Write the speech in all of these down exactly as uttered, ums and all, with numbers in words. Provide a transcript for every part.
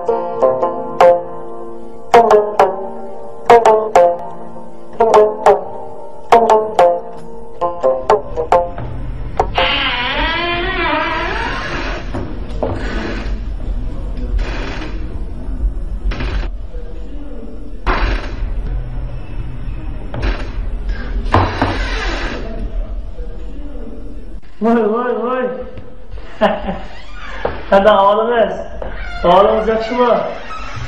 ۋاي، ۋاي، ۋاي. قانداق ئەھۋالىڭىز؟ ئەھۋالىڭىز ياخشىمۇ؟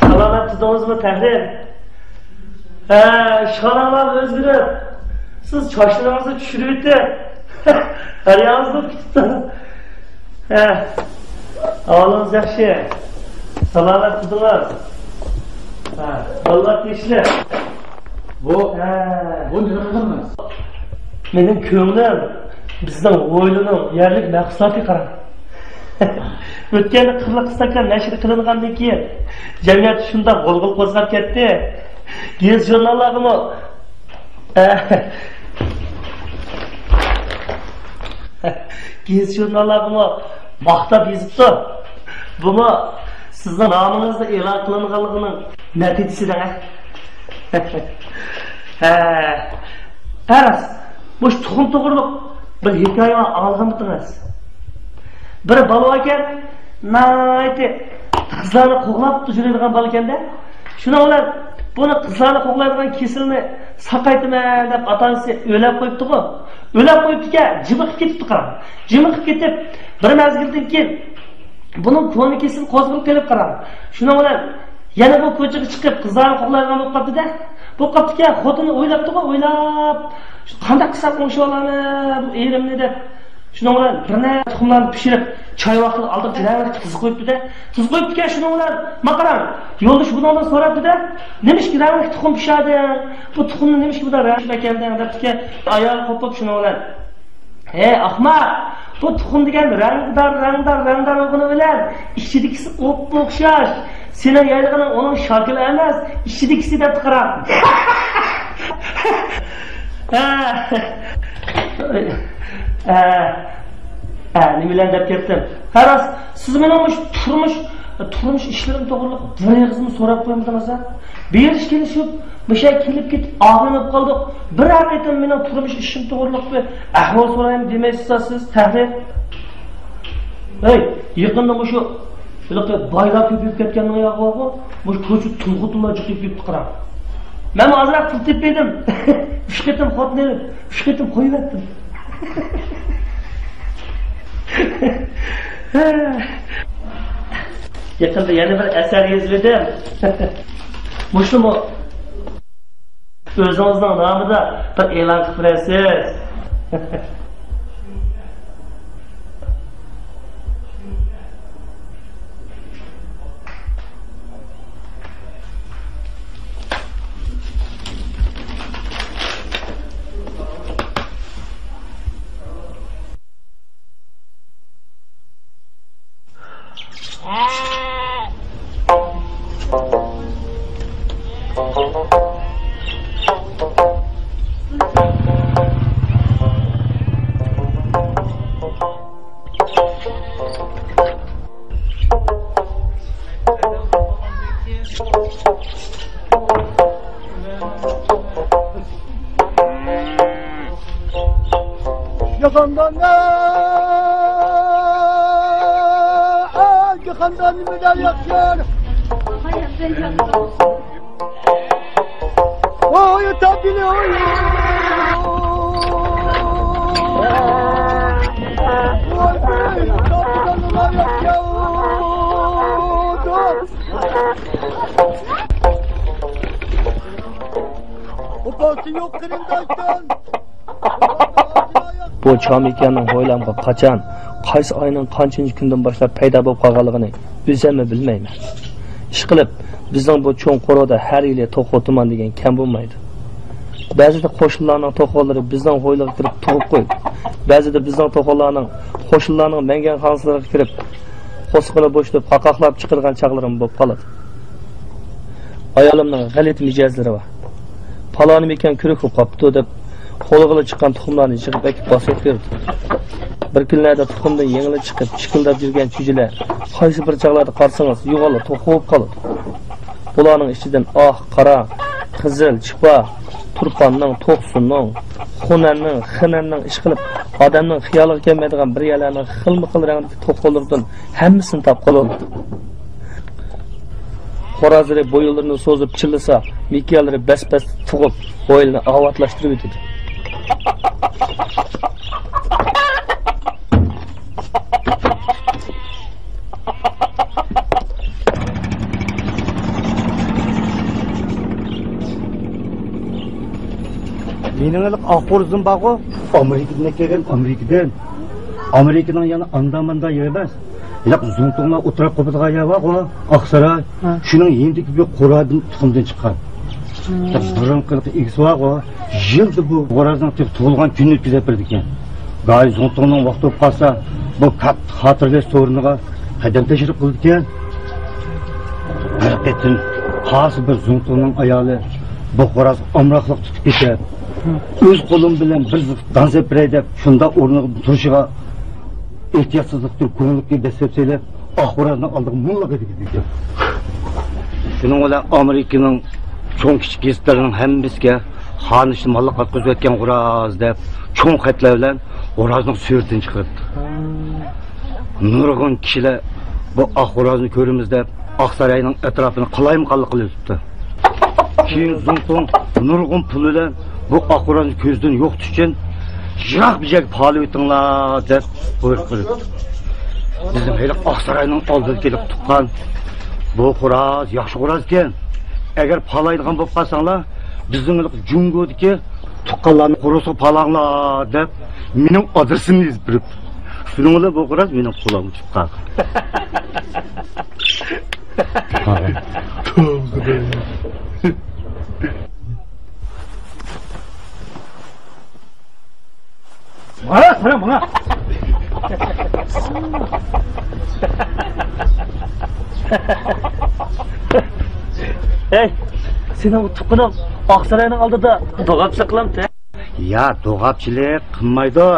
سالامەت تۇردىڭىزمۇ، تەھرىر؟ ھە، ئىشخاناڭلار ئۆزگىرىپ، سىز چاچلىرىڭىزنى چۈشۈرۈۋېتىپ، ھەر يېرىڭىزنى پۈتۈپتىڭىز. ھە، ئەھۋالىڭىز ياخشى؟ سالامەت تۇردىڭىز؟ ھە، بالىلار تىنچلىق؟ بۇ، ھە. بۇ نېمە قىلدىڭىز؟ مېنىڭ كۆڭلۈم بىزنىڭ ھويلىنىڭ يەرلىك مەھسۇلاتى، قاراڭ. ئۆتكەندە قىرلىق ئىستاكان نەشر قىلىنغاندىن كېيىن، جەمئىيەتتە شۇنداق غۇلغۇلا قوزغاپ كەتتى. گېزىت-ژۇرناللارغىمۇ، گېزىت-ژۇرناللارغىمۇ ماختاپ يېزىپتۇ. بۇمۇ سىزنىڭ نامىڭىزنىڭ ئېلان قىلىنغانلىقىنىڭ نەتىجىسى دەڭ. ھە. ھە، راست. مۇشۇ تۇخۇم توغرۇلۇق بىر ھېكايە ئاڭلىغانمىدىڭىز؟ بىر بالا باركەن، ناھايىتى قىزلارنى قوغلاپ يۈرىدىغان بالىكەن-دە. شۇنىڭ بىلەن بۇنى قىزلارنى قوغلايدىغان كېسىلىنى ساقايتىمەن دەپ ئاتا-ئانىسى ئۆيلەپ قويۇپتىغۇ. ئۆيلەپ قويۇپتىكەن، جىمىقىپ كېتىپتۇ، قاراڭ. جىمىقىپ كېتىپ، بىر مەزگىلدىن كېيىن بۇنىڭ كونا كېسىلى قوزغىلىپ قېلىپ، قاراڭ. شۇنىڭ بىلەن يەنە بۇ كوچىغا چىقىپ، قىزلارنى قوغلايدىغان بولۇپ قاپتۇ-دە. بولۇپ قاپتىكەن، خوتۇنى ئويلاپتىغۇ، ئويلاپ، قانداق قىلسام ئوڭشىۋالارمەن بۇ ئېرىمنى دەپ. شۇنىڭ بىلەن بىر نەچچە تۇخۇملارنى پىشۇرۇپ، چاي ۋاقتىدا ئالدىغا رەڭلىك تۇز قويۇپتۇ-دە. تۇز قويۇپتىكەن، شۇنىڭ بىلەن، ما قاراڭ، يولدىشى بۇنىڭدىن سوراپتۇ-دە، نېمىشقا رەڭلىك تۇخۇم پىشاردىڭ؟ بۇ تۇخۇمنى نېمىشقا بۇنداق رەڭلىك ئەكەلدىڭ؟ دەپتىكەن، ئايال قوپۇپ شۇنىڭ بىلەن. ھەي، ئەخمەق! بۇ تۇخۇم دېگەن رەڭدار، رەڭدار، رەڭدار بولغىنى بىلەن، ئىچىدىكىسى ئوپپا ئوخشاش. سېنىڭ يەيدىغىنىڭ ئۇنىڭ شاكىلى ئەمەس، ئىچىدىكىسى دەپتۇ، قارا. ھە. ھە. ھە، نېمە بىلەن دەپ كەتتىم؟ ھە، راست، سىز مېنىڭ مۇشۇ تۇرمۇش، تۇرمۇش ئىشلىرىم توغرىلىق بىر ئېغىزمۇ سوراپ قويمىدىڭىز-ھە؟ بىر ئىش كېلىشىپ، مۇشۇ يەرگە كېلىپ كېتىپ ئاغرىنىپ قالدۇق. بىرەر قېتىم مېنىڭ تۇرمۇش ئىشىم توغرىلىق بىر ئەھۋال سورايمۇ دېمەيسىز سىز، تەھرىر. ھەي، يېقىندا مۇشۇ ھېلىقى بايلار كۆپىيىپ كەتكەننىڭ ياغى بارغۇ، مۇشۇ كوچىدا تۇڭغۇتۇملار جىقىيىپ كېتىپتۇ، قاراڭ. مەنمۇ ئازراق پۇل تېپىپ بەردىم. ئۈچ قېتىم خوتۇن ئېلىپ، ئۈچ قېتىم قويۇۋەتتىم. يېقىندا يەنە بىر ئەسەر يېزىۋىدىم. مۇشۇمۇ ئۆزىڭىزنىڭ نامىدا بىر ئېلان قىلىپ بېرەرسىز. جاھاندا نە، ئەي، جاھاندا نېمىلەر ياخشى؟ ۋاي، تاپىلى، ۋاي. ۋاي، تاپىلى، نېمىلەر ياخشى؟ بۇ چامىكاننىڭ ھويلامغا قاچان، قايسى ئاينىڭ قانچىنچى كۈنىدىن باشلاپ پەيدا بولۇپ قالغانلىقىنى ئۆزۈممۇ بىلمەيمەن. ئىشقىلىپ، بىزنىڭ بۇ چوڭ قورۇدا ھەر يىلى توخۇ تۇمان دېگەن كەم بولمايدۇ. بەزىدە قوشنىلارنىڭ توخۇلىرى بىزنىڭ ھويلىغا كىرىپ تۇغۇپ قويىدۇ. بەزىدە بىزنىڭ توخۇلارنىڭ قوشنىلارنىڭ مەڭگەن خانىسىلىرىغا كىرىپ، قورسىقىنى بوشىتىپ، قاقاقلاپ چىقىرغان چاغلىرىمۇ بولۇپ قالىدۇ. ئايالىمنىڭ غەلىتە مىجەزلىرى بار. پالانىمىكەن كۆرۈك بولۇپ قاپتۇ دەپ، قولىغىلا چىققان تۇخۇملارنى يىغىپ ئەكىپ ۋاسىيەت بېرىدۇ. بىر كۈنلەردە تۇخۇمدىن يېڭىلا چىقىپ، چىكىلداپ يۈرگەن چۈجىلەر قايسى بىر چاغلاردا قارىسىڭىز يوغانلا توقۇپ قالىدۇ. بۇلارنىڭ ئىچىدىن ئاق، قارا، قىزىل، چىپا، تۇرپاننىڭ، توقسۇننىڭ، خۇنەننىڭ، خېنەننىڭ، ئىشقىلىپ ئادەمنىڭ خىيالىغا كەلمەيدىغان بىر يەرلەرنىڭ خىلمۇ خىل رەڭدىكى توخۇلىرىدىن ھەممىسىنى تاپقىلى بولىدۇ. خورازلىرى بويۇنلىرىنى سوزۇپ چىللىسا، مىكىيالىرى بەس-بەستە تۇغۇپ، ھويلىنى ئاۋاتلاشتۇرۇۋېتىدۇ. مېنىڭ ھېلىقى ئاق خورزۇم بارغۇ، ئامېرىكىدىن ئەكەلگەن، ئامېرىكىدىن. ئامېرىكىنىڭ يەنە ئاندا-ماندا يېرى ئەمەس. ھېلىقى زۇڭتۇڭلار ئولتۇراپ قوپىدىغان يەر بارغۇ، ئاقساراي. ھە. شۇنىڭ يېنىدىكى بىر قورادىن تۇخۇمدىن چىققان. ھە. بۇرۇنقى ئىگىسى بارغۇ، يىلدا بۇ خورازنىڭ تېخى تۇغۇلغان كۈنىنى ئۆتكۈزۈپ بېرىدىكەن. گاھى زۇڭتۇڭنىڭ ۋاقتى بولۇپ قالسا، بۇ كاتتا خاتىرىلەش سورۇنىغا قەدەم تەشرىپ قىلىدىكەن. ھەر قېتىم خاس بىر زۇڭتۇڭنىڭ ئايالى بۇ خورازغا ئامراقلىق تۇتۇپ كېتىپ، ئۆز قولۇم بىلەن بىر زىق دان سېپىرەي دەپ، شۇنداق ئورنىغا تۇرۇشىغا ئېھتىياتسىزلىقتىن كۆڭلىكى دەسسەپ سېلىپ، ئاق خورازنىڭ ئالدىغا مۇنۇلارغا دېگۈدەك. شۇنىڭ بىلەن ئامېرىكىنىڭ چوڭ-كىچىك گېزىتلىرىنىڭ ھەممىسىگە خانىشنى ماللىق ئاتقۇزۇۋەتكەن خوراز دەپ چوڭ خەتلەر بىلەن خورازنىڭ سۈرىتىنى چىقىرىپتۇ. نۇرغۇن كىشىلەر بۇ ئاق خورازنى كۆرىمىز دەپ، ئاقساراينىڭ ئەتراپىنى قالايمىقانلىق قىلىۋېتىپتۇ. كېيىن زۇڭتۇڭ نۇرغۇن پۇل بىلەن بۇ ئاق خورازنى كۆزدىن يوقىتىش ئۈچۈن يىراق بىر يەرگە پالىۋېتىڭلار دەپ بۇيرۇق بېرىپتۇ. بىزنىڭ ھېلىقى ئاقساراينىڭ ئالدىدىكى ھېلىقى تۇغقان، بۇ خوراز ياخشى خوراز ئىكەن. ئەگەر پالايدىغان بولۇپ قالساڭلار، بىزنىڭ ھېلىقى جۇڭگودىكى تۇغقانلارنى قورۇسىغا پالاڭلار دەپ، مېنىڭ ئادرېسىمنى يېزىپ بېرىپتۇ. شۇنىڭ بىلەن بۇ خوراز مېنىڭ قولۇمغا چۈشۈپ قالغان. مانا، قارا، مانا. ھەي، سېنىڭ تۇغقىنىڭ ئاقساراينىڭ ئالدىدا دوغاپچىلىق قىلامتى؟ يا، دوغاپچىلىق قىلمايدۇ.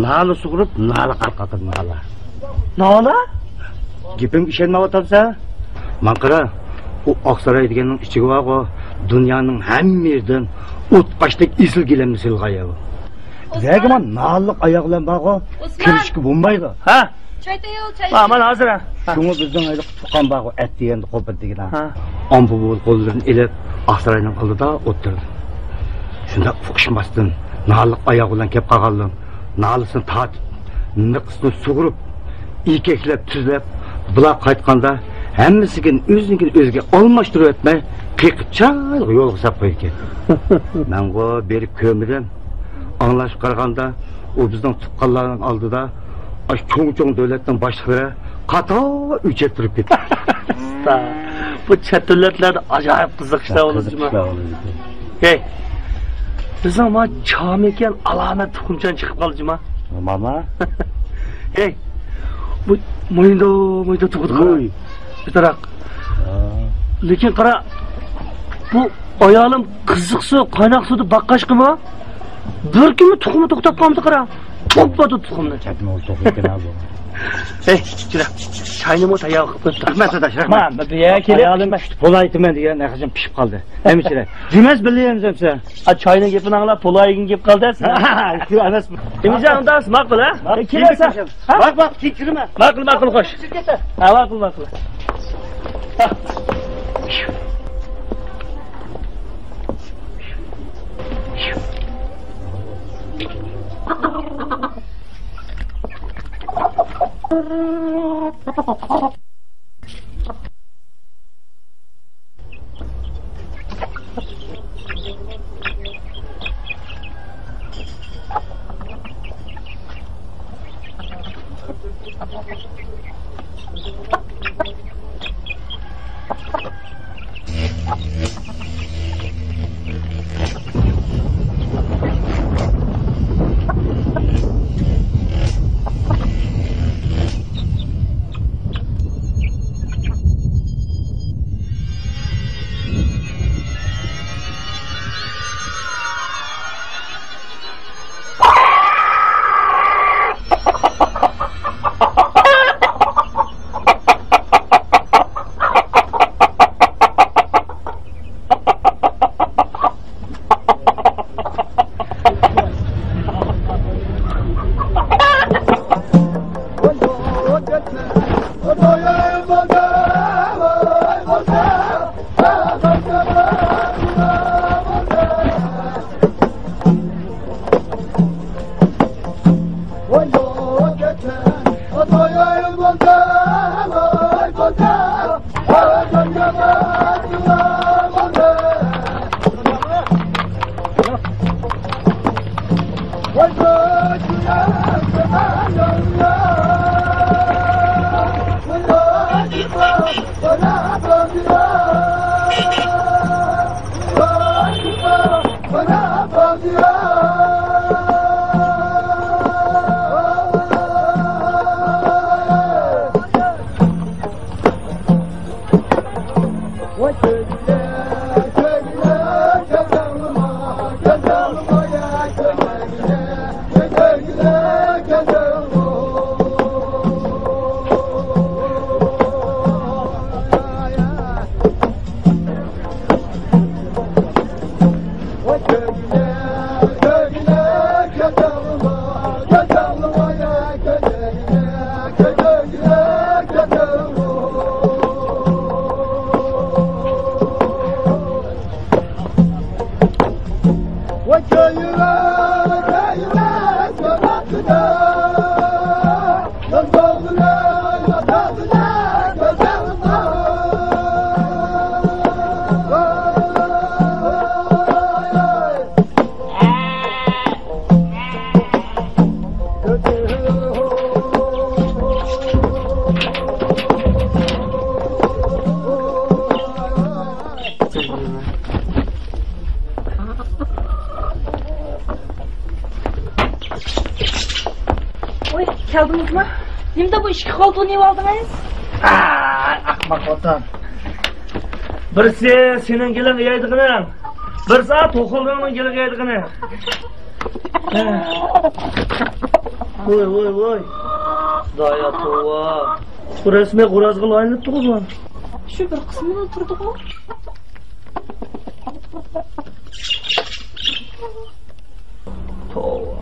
نالە سۇغۇرۇپ، نالە قارقىدۇ، نالە. نالە؟ گېپىمگە ئىشەنمەيۋاتامسەن؟ ماڭا قارا، ئۇ ئاقساراي دېگەننىڭ ئىچىگە بارغۇ، دۇنيانىڭ ھەممە يېرىدىن ئوت قاشتەك ئېسىل گىلەمنى سېلىغان يەر ئۇ. دېگەن نالىق ئاياغ بىلەن بارغۇ، ئوسمان! كىرىشكە بولمايدۇ. ھە؟ چاي تەييار، چاي. ھە، مانا ھازىر، ھە. ھە. شۇڭا بىزنىڭ ھېلىقى تۇغقان بارغۇ، ئەت دېگەندە قوپۇر دېگىنە. ھە. ئامبۇبۇل قوللىرىنى ئېلىپ، ئاقساراينىڭ ئالدىدا ئولتۇردى. شۇنداق ئۇقۇشماستىن، نالىق ئاياغ بىلەن كەپ قالغانلىرىم نالىسىنى تارتىپ، نىقىسىنى سۇغۇرۇپ، ئېكەكلەپ، تۈزلەپ، بۇلار قايتقاندا ھەممىسىگە ئۆزىنىڭكىنى ئۆزىگە ئالماشتۇرۇۋەتمەي، قېقىپ چىرايلىق يولغا ساپ قويىدىكەن. مەنغۇ بېرىپ كۆرمىدىم. ئاڭلاشقا قارىغاندا، ئۇ بىزنىڭ تۇغقانلارنىڭ ئالدىدا ئاشۇ چوڭ-چوڭ دۆلەتنىڭ باشلىقلىرى قاتار ئۆچەت تۇرۇپ كېتىپتۇ. بۇ چەت دۆلەتلەردە ئاجايىپ قىزىق ئىشلار بولىدۇ جۇما. ھەي، بىزنىڭ ما چامىكەن ئالامەت تۇخۇمچان چىقىپ قالدى جۇما. ماما. ھەي، بۇ مويۇندا، مويۇندا تۇغۇدى قارا. ۋوي. بىتاراق. ھا. لېكىن قارا، بۇ ئايالىم قىزىق سۇ، قايناق سۇدا باققاچقىمۇ، بىر كۈنمۇ تۇخۇمى توختاپ قالمىدى قارا. توپلاپ تۇخۇمنى. چەتمە توخۇ ئىكەن ھە بۇ. ھەي، كېلە. چاينىمۇ تەييار قىلىپ قويۇپتۇ. رەھمەت، ئاداش، رەھمەت. ما، بۇ يەر كېلىپ، ئايالىم پىشتى، پولايتىمەن دېگەن، نەخشىم پىشىپ قالدى. ھەممە چىراي. جۈمەس بىللە يەمسەمسە. ئا، چاينىڭ گېپىنى ئاڭلاپ، پولايىگىن گېپى قالدى سېنىڭ. شۇ ئەمەس. ئىمىجان، ئۇنداق ماقۇل، ھە؟ كېلىسە. ھە؟ باق، باق، كېلىپ كىرىمەن. ماقۇل، ماقۇل، خوش. ھە، ماقۇل، ماقۇل. ھە. ۋوي، كەلدىڭىزمۇ؟ نېمىدە بۇ ئىككى قولتۇقنى يېۋالدىڭىز؟ ئاي، ئەخمەق خوتۇن. بىرسى سېنىڭ گېلىڭ يەيدىغىنىڭ، بىرسى توخۇلىرىڭنىڭ گېلىغا يەيدىغىنى. ۋوي، ۋوي، ۋوي. خۇدايا، توۋا. بۇ رەسمىي غورازغا ئايلىنىپتىغۇ بۇ. شۇ بىر قىسمىلا تۇرىدىغۇ. توۋا.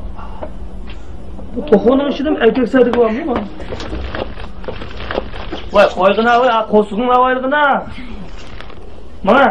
بۇ توخۇنىڭ ئىچىدىمۇ ئەركەك سەدىگە بارمۇ؟ ۋاي، قويغىنا، ۋاي، قورسىقىڭنى ئاۋايلىغىنا. مانا.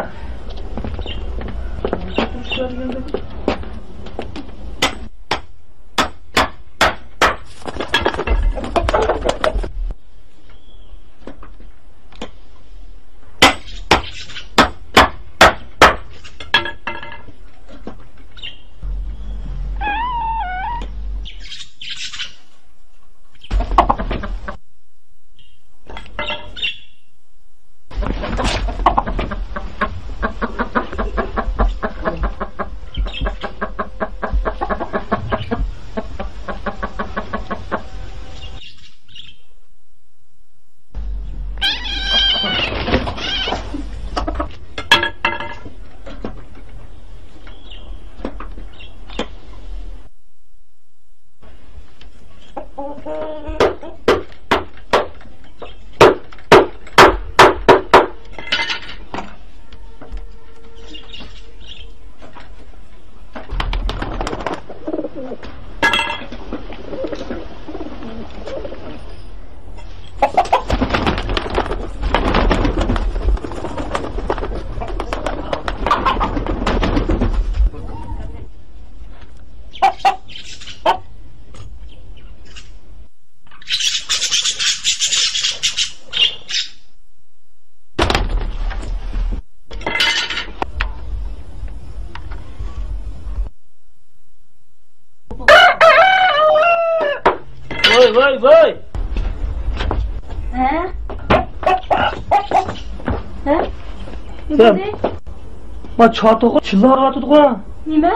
ۋاي، ۋاي، ۋاي! ھە؟ ھە؟ نېمە دېدى؟ ما چاتىغۇ چىللاۋاتىدىغۇ. نېمە؟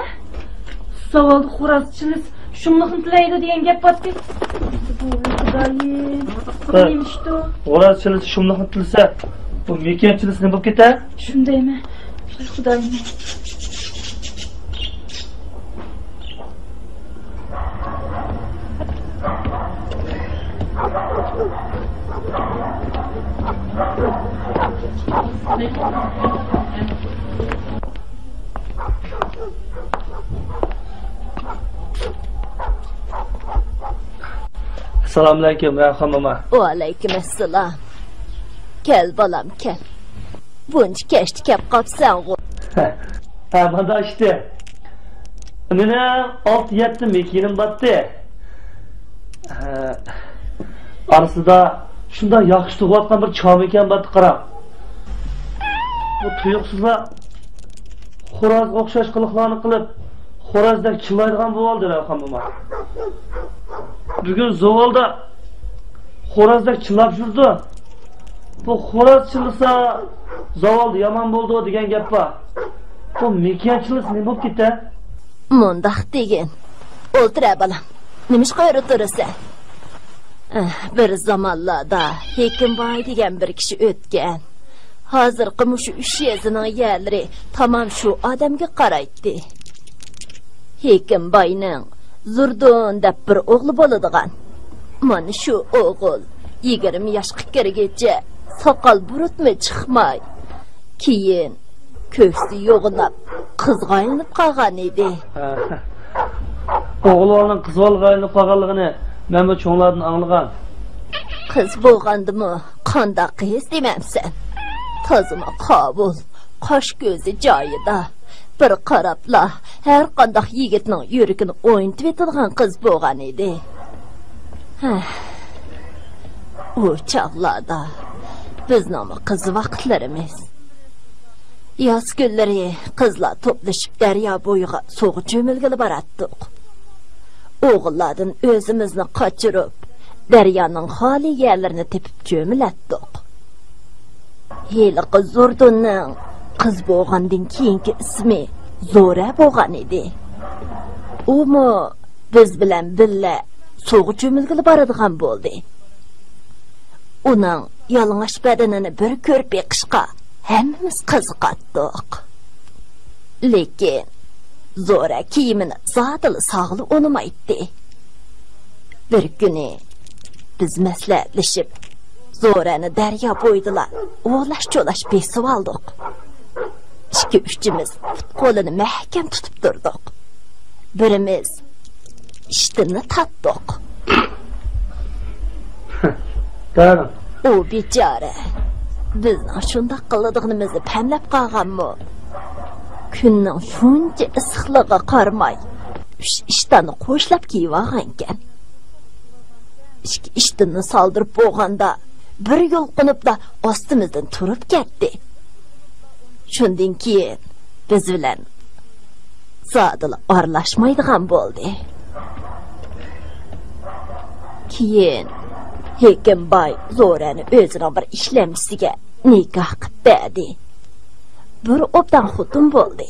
ساۋالدا خوراز چىللىسا شۇملۇقنى تىلەيدۇ دېگەن گەپ بارتى. ۋاي خۇدايىم. ھە. نېمە ئىشتۇ؟ خوراز چىللىسا شۇملۇقنى تىلىسە، بۇ مېكىياج چىللىسا نېمە بولۇپ كېتە؟ شۇندايمۇ؟ ۋاي خۇدايىم. ئەسسالامۇئەلەيكۇم، رەيھان موما. ۋەئەلەيكۇم ئەسسالام. كەل، بالام، كەل. بۇنچە كەچتە كەپ قاپسەنغۇ؟ ھە، مانا ئىشتە. مېنىڭ ئالتە يەتتە مېكىنىم باتتى. ھە، ئارىسىدا شۇنداق ياخشى تۇغۇۋاتقان بىر چامىكەن باتتى، قاراڭ. بۇ تۇيۇقسىزلا خورازغا ئوخشاش قىلىقلارنى قىلىپ، خورازدەك چىللايدىغان بولۇۋالدى راۋخان موما. بۈگۈن زاۋالدا خورازدەك چىللاپ يۈرىدۇ. بۇ خوراز چىللىسا، زاۋالدا يامان بولىدۇ دېگەن گەپ بار. بۇ مېكىيان چىللىسا نېمە بولۇپ كېتە؟ مۇنداق دېگىن. ئولتۇرە، بالام. نېمىشقا ئۆرە تۇرىسەن؟ ئەھ، بىر زامانلاردا ھېكىمباي دېگەن بىر كىشى ئۆتكەن. ھازىرقى مۇشۇ ئۈچ يېزىنىڭ يەرلىرى تامام شۇ ئادەمگە قارايتتى. ھېكىمباينىڭ زوردۇن دەپ بىر ئوغلى بولىدىغان. مانا شۇ ئوغۇل يىگىرمە ياشقا كىرگىچە ساقال بۇرۇتمۇ چىقماي، كېيىن كۆكسى يوغىناپ، قىزغا ئايلىنىپ قالغان ئىدى. ئوغۇل بالىنىڭ قىز بالىغا ئايلىنىپ قالغانلىقىنى مەنمۇ چوڭلاردىن ئاڭلىغان. قىز بولغاندىمۇ قانداق قىز دېمەمسەن؟ تازىمۇ قاۋۇل، قاش كۆزى جايىدا. بىر قاراپلا ھەر قانداق يىگىتنىڭ يۈرىكىنى ئوينىتىۋېتىدىغان قىز بولغان ئىدى. ھە، ئۇ چاغلاردا بىزنىڭمۇ قىز ۋاقىتلىرىمىز. ياز كۈنلىرى قىزلار توپلىشىپ دەريا بويىغا سۇغا چۆمۈلگىلى باراتتۇق. ئوغۇللاردىن ئۆزىمىزنى قاچۇرۇپ، دەريانىڭ خالىي يەرلىرىنى تېپىپ چۆمۈلەتتۇق. ھېلىقى زوردۇننىڭ قىز بولغاندىن كېيىنكى ئىسمى زورە بولغان ئىدى. ئۇمۇ بىز بىلەن بىللە سۇغا چۆمۈلگىلى بارىدىغان بولدى. ئۇنىڭ يالىڭاچ بەدىنىنى بىر كۆرۈپ بېقىشقا ھەممىمىز قىزىقاتتۇق. لېكىن زورە كىيىمىنى زادىلا ساغىلى ئۇنىمايتتى. بىر كۈنى بىز مەسلىھەتلىشىپ، زورەنى دەريا بويىدىلا ئولاش-چولاش بېسىۋالدۇق. ئىككى-ئۈچىمىز پۇت-قولىنى مەھكەم تۇتۇپ تۇردۇق. بىرىمىز ئىشتىننى تارتتۇق. قاراڭ. ئۇ بىچارە بىزنىڭ شۇنداق قىلىدىغىنىمىزنى پەملەپ قالغانمۇ؟ كۈننىڭ شۇنچە ئىسسىقلىقىغا قارىماي، ئۈچ ئىشتاننى قوشلاپ كىيىۋالغانىكەن. ئىككى ئىشتىننى سالدۇرۇپ بولغاندا، بىر يۇلقۇنۇپلا ئاستىمىزدىن تۇرۇپ كەتتى. شۇندىن كېيىن بىز بىلەن زادىلا ئارىلاشمايدىغان بولدى. كېيىن ھېكىمباي زورەنى ئۆزىنىڭ بىر ئىشلەمچىسىگە نىكاھ قىلىپ بەردى. بىر ئوبدان خوتۇن بولدى.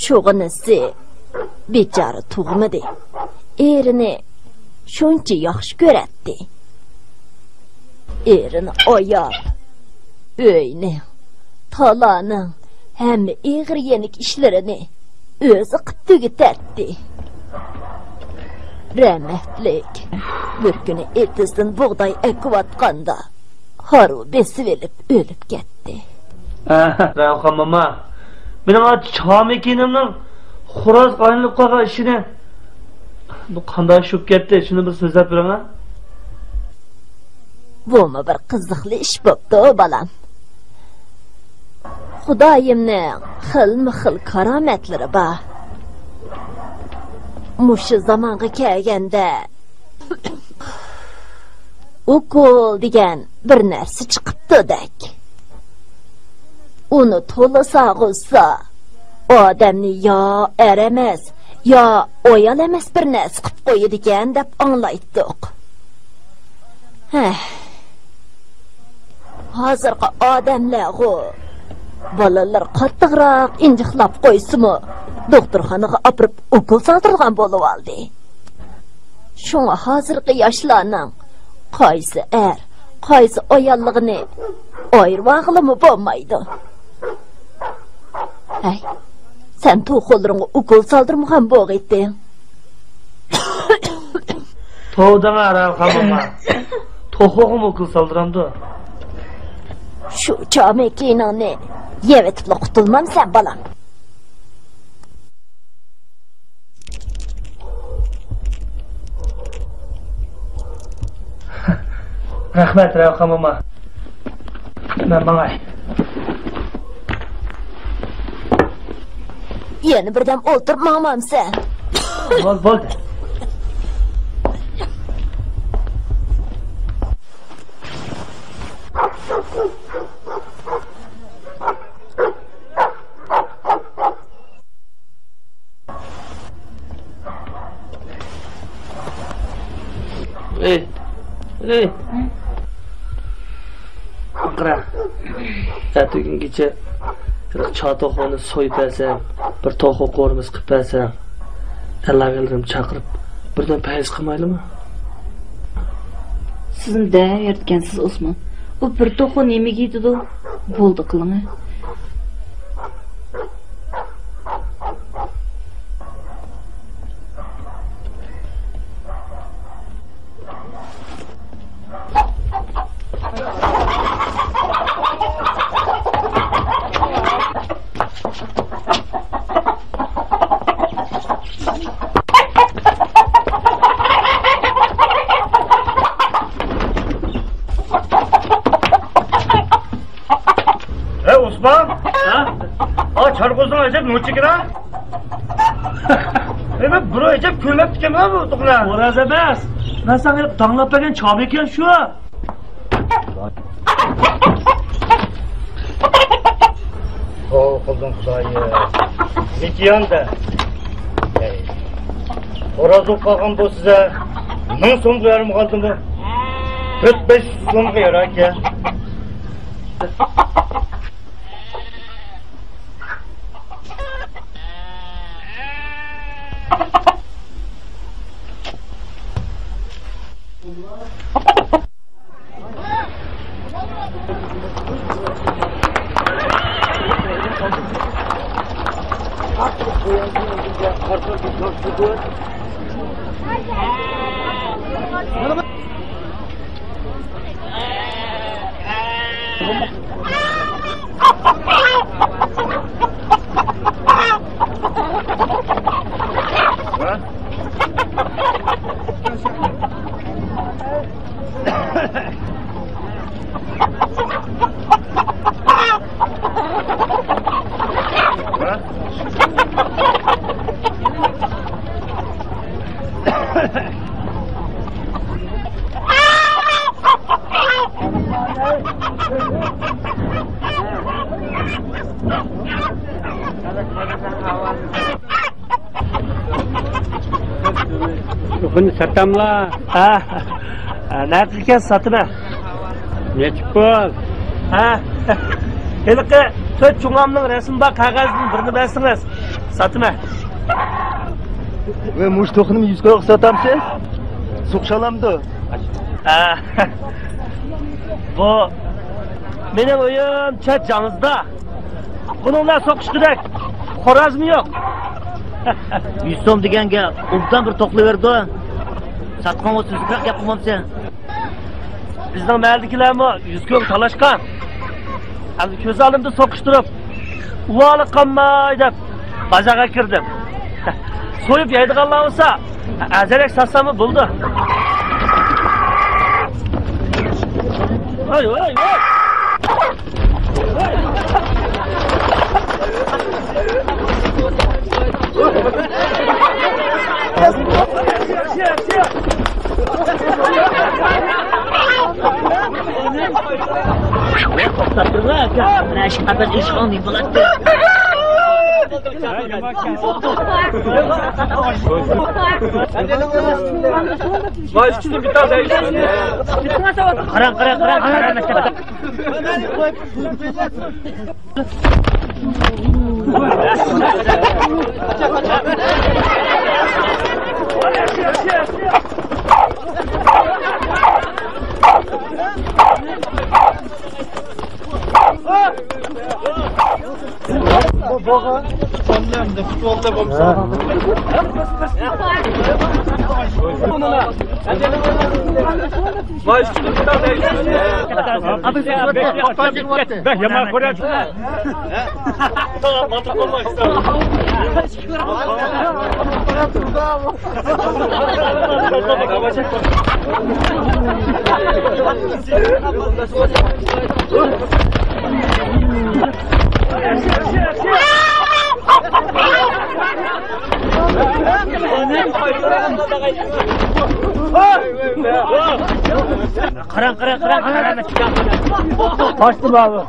شۇغىنىسى بىچارە تۇغمىدى. ئېرىنى شۇنچە ياخشى كۆرەتتى. ئېرىنى ئاياپ، ئۆينىڭ، تالانىڭ ھەممە ئېغىر يېنىك ئىشلىرىنى ئۆزى قىپ تۈگىتەتتى. رەھمەتلىك بىر كۈنى ئېتىزدىن بۇغداي ئەكىۋاتقاندا، ھارۋا بېسىۋېلىپ ئۆلۈپ كەتتى. ئەھ، راۋخان موما، مېنىڭ ئا چامىكىنىمنىڭ خورازغا ئايلىنىپ قالغان ئىشىنى، بۇ قانداق ئىش بولۇپ كەتتى؟ شۇنى بىر سۆزلەپ بېرىڭە. بۇمۇ بىر قىزىقلىق ئىش بوپتۇ، بالام. خۇدايىمنىڭ خىلمۇ خىل كارامەتلىرى بار. مۇشۇ زامانغا كەلگەندە، ئوكۇل دېگەن بىر نەرسە چىقىپتۇدەك. ئۇنى تولا ساغۇزسا، ئادەمنى يا ئەر ئەمەس، يا ئايال ئەمەس بىر نەرسە قىپ قويىدىكەن دەپ ئاڭلايتتۇق. ھەھ. ھازىرقى ئادەملەرغۇ، بالىلىرى قاتتىقراق ئىنجىقلاپ قويسىمۇ، دوختۇرخانىغا ئاپىرىپ ئوكۇل سالدۇرىدىغان بولۇۋالدى. شۇڭا ھازىرقى ياشلارنىڭ قايسى ئەر، قايسى ئاياللىقىنى ئايرىۋالغىلىمۇ بولمايدۇ. ھەي، سەن توخۇلىرىڭغا ئوكۇل سالدۇرمىغان بولغىيتتىڭ. توۋا دەڭە، راۋخان موما. توخۇغىمۇ ئوكۇل سالدۇرامدۇ؟ شۇ چامىكىنىڭنى يەۋېتىپلا قۇتۇلمامسەن، بالام؟ رەھمەت، راۋخان موما. مەن ماڭاي. يەنە بىردەم ئولتۇرۇپ ماڭمامسەن؟ بول، بولدى. ئەي، ئەي. ئەتىگۈنگىچە بىر چاتاقنى سويۇپ بەرسەم، بىر توخۇ قورۇمىسى قىلىپ بەرسەم، ئەللاھلىرىم چاقىرىپ، بىردەم پەيز قىلمايلىمۇ؟ سىزمۇ دەۋېرىدىكەنسىز، ئوسمان. ئۇ بىر توخۇ نېمىگە يېتىدۇ؟ بولدى قىلىڭە. ھەي، ئوسمان! ھە؟ ئا، چارغۇزنىڭ ئەجەب نوچىكىدا. ھەي، بۇ ئەجەب كۆرمەپتىكەنمەن بۇ توخۇنى. خوراز ئەمەس. مەن ساڭا داڭلاپ بەرگەن چابى ئىكەن شۇ. توۋا قىلدىم خۇدايىم. مىكيان دە. ھەي. خوراز بولۇپ قالغان بولسىزە، مىڭ سومغا يارىمىغاندىمۇ، تۆت بەش يۈز سومغا ياراكەن. بۇنى ساتاملا؟ ھە. ھە، نەقىكەن ساتىمەن. نەچچە پۇل؟ ھە. ھېلىقى تۆت چوڭامنىڭ رەسىمى بار قەغەزدىن بىرنى بەرسىڭىز، ساتىمەن. ۋە مۇشۇ توخۇنىمۇ يۈز كويغا ساتامسىز؟ سوقۇشالامدۇ؟ ھە. بۇ مېنىڭ ئۆيۈم چەت جاڭزىدا. بۇنىڭ بىلەن سوقۇشقۇدەك خورازمۇ يوق. يۈز سوم دېگەنگە ئوبدان بىر توقلىۋېرىدۇ. ساتقانغا سۆزلۈكرەك گەپ قىلمامسەن؟ بىزنىڭ مەھەللىدىكىلەرمۇ يۈز كويغا تالاشقان. ئەمدى كۆز ئالدىمدا سوقۇشتۇرۇپ، ئۇۋالى قالماي دەپ بازارغا كىردىم. سويۇپ يەيدىغانلار بولسا، ئەزەلەك ساتساممۇ بولىدۇ. ۋاي، ۋاي، ۋاي! قاراڭ، قاراڭ، قاراڭ، قاراڭ. قاراڭ، قاراڭ، قاراڭ، قاراڭ. قاچتى بابا.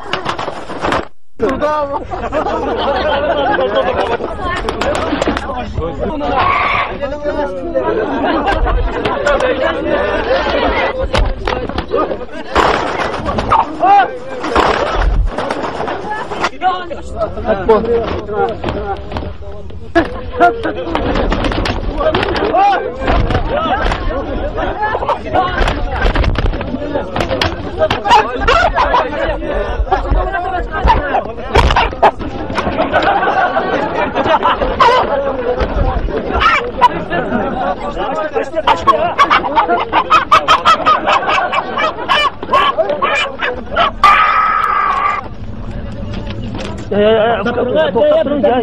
يا، يا، يا، توختاپ تۇرۇڭ، يا.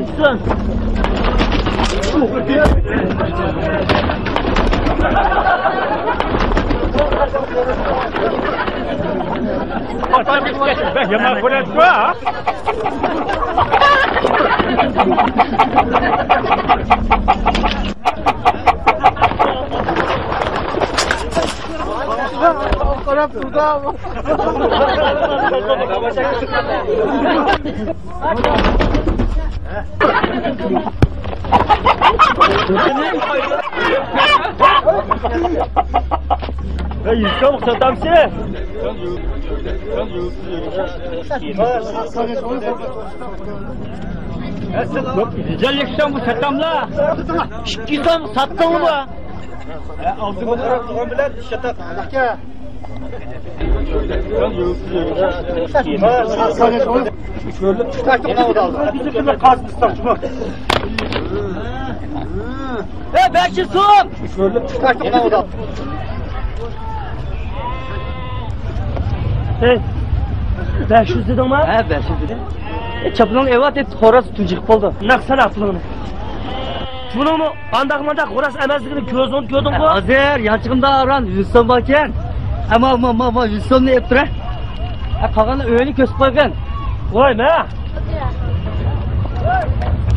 يامان كۆرۈنۈپ تۇر. قاراپ تۇردا. يا يۈسۈپ، ساتامسىز؟ يوق، گۈزەل يەكشەم بۇ ساتاملا. ئىككى سوم ساتتىڭمۇ؟ ئە، بەش يۈز سوم! ھەي، بەش يۈز دېدىڭما؟ ھە، بەش يۈز دېدىم. ئە، چاپىنىڭنى ئېۋەت، خوراز تۇنجۇقۇپ قالدى. نەق سالا پۇلۇڭنى. بۇنىڭمۇ ئانداق مانداق خوراز ئەمەسلىكىنى كۆزۈڭدە كۆردۈڭغۇ؟ ھازىر يانچىقىمدا ئاران يۈز سوم باركەن. ئەمما، ما، ما، ما، يۈز سومنى ئېلىپ تۇرە. ھە، قالغاننى ئۆينى كۆرسىتىپ قويغىن. ۋاي، مە.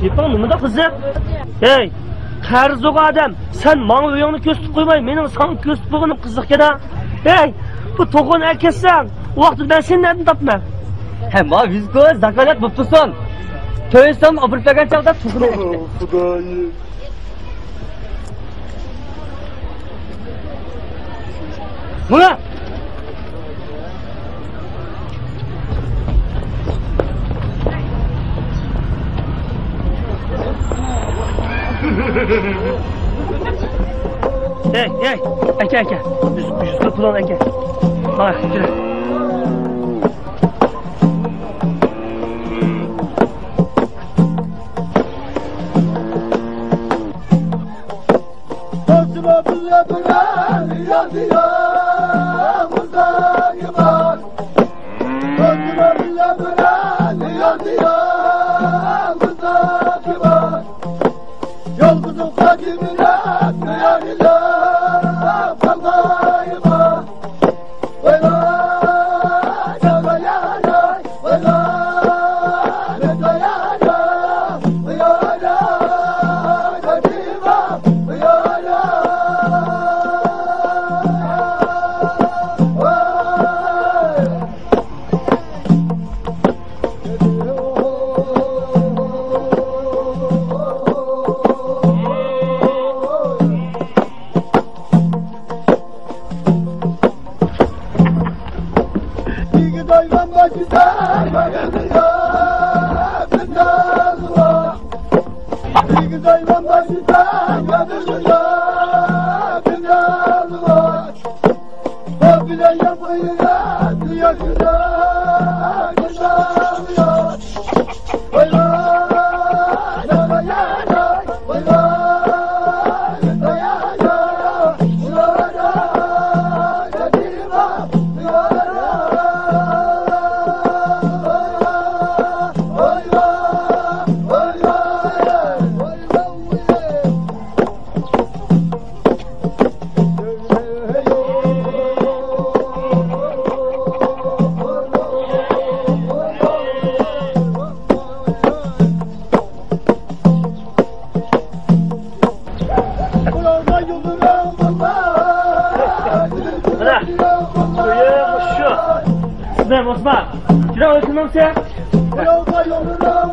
گېپىڭ نېمىدە قىزىق؟ ھەي، قەرزىغۇ ئادەم، سەن ماڭا ئۆيۈڭنى كۆرسىتىپ قويماي، مېنىڭ ساڭا كۆرسىتىپ قويغىنىم قىزىقكەن-ھە. ھەي، بۇ توخۇنى ئەكەتسەڭ، ئۇ ۋاقىتتا مەن سېنى نەدىن تاپىمەن؟ ھە، ما، ۋىزكو زاكالەت بوپتۇسۇن. تۆت يۈز سوم ئوبوروت بەرگەن چاغدا توخۇنى ئەكەتتى. خۇدايىم. مانا! ھەي، ھەي، ئەكە، ئەكە. يۈز، يۈز پۇلۇڭ ئەكە. مانا، كېلە. يولغا يوللىنىڭ.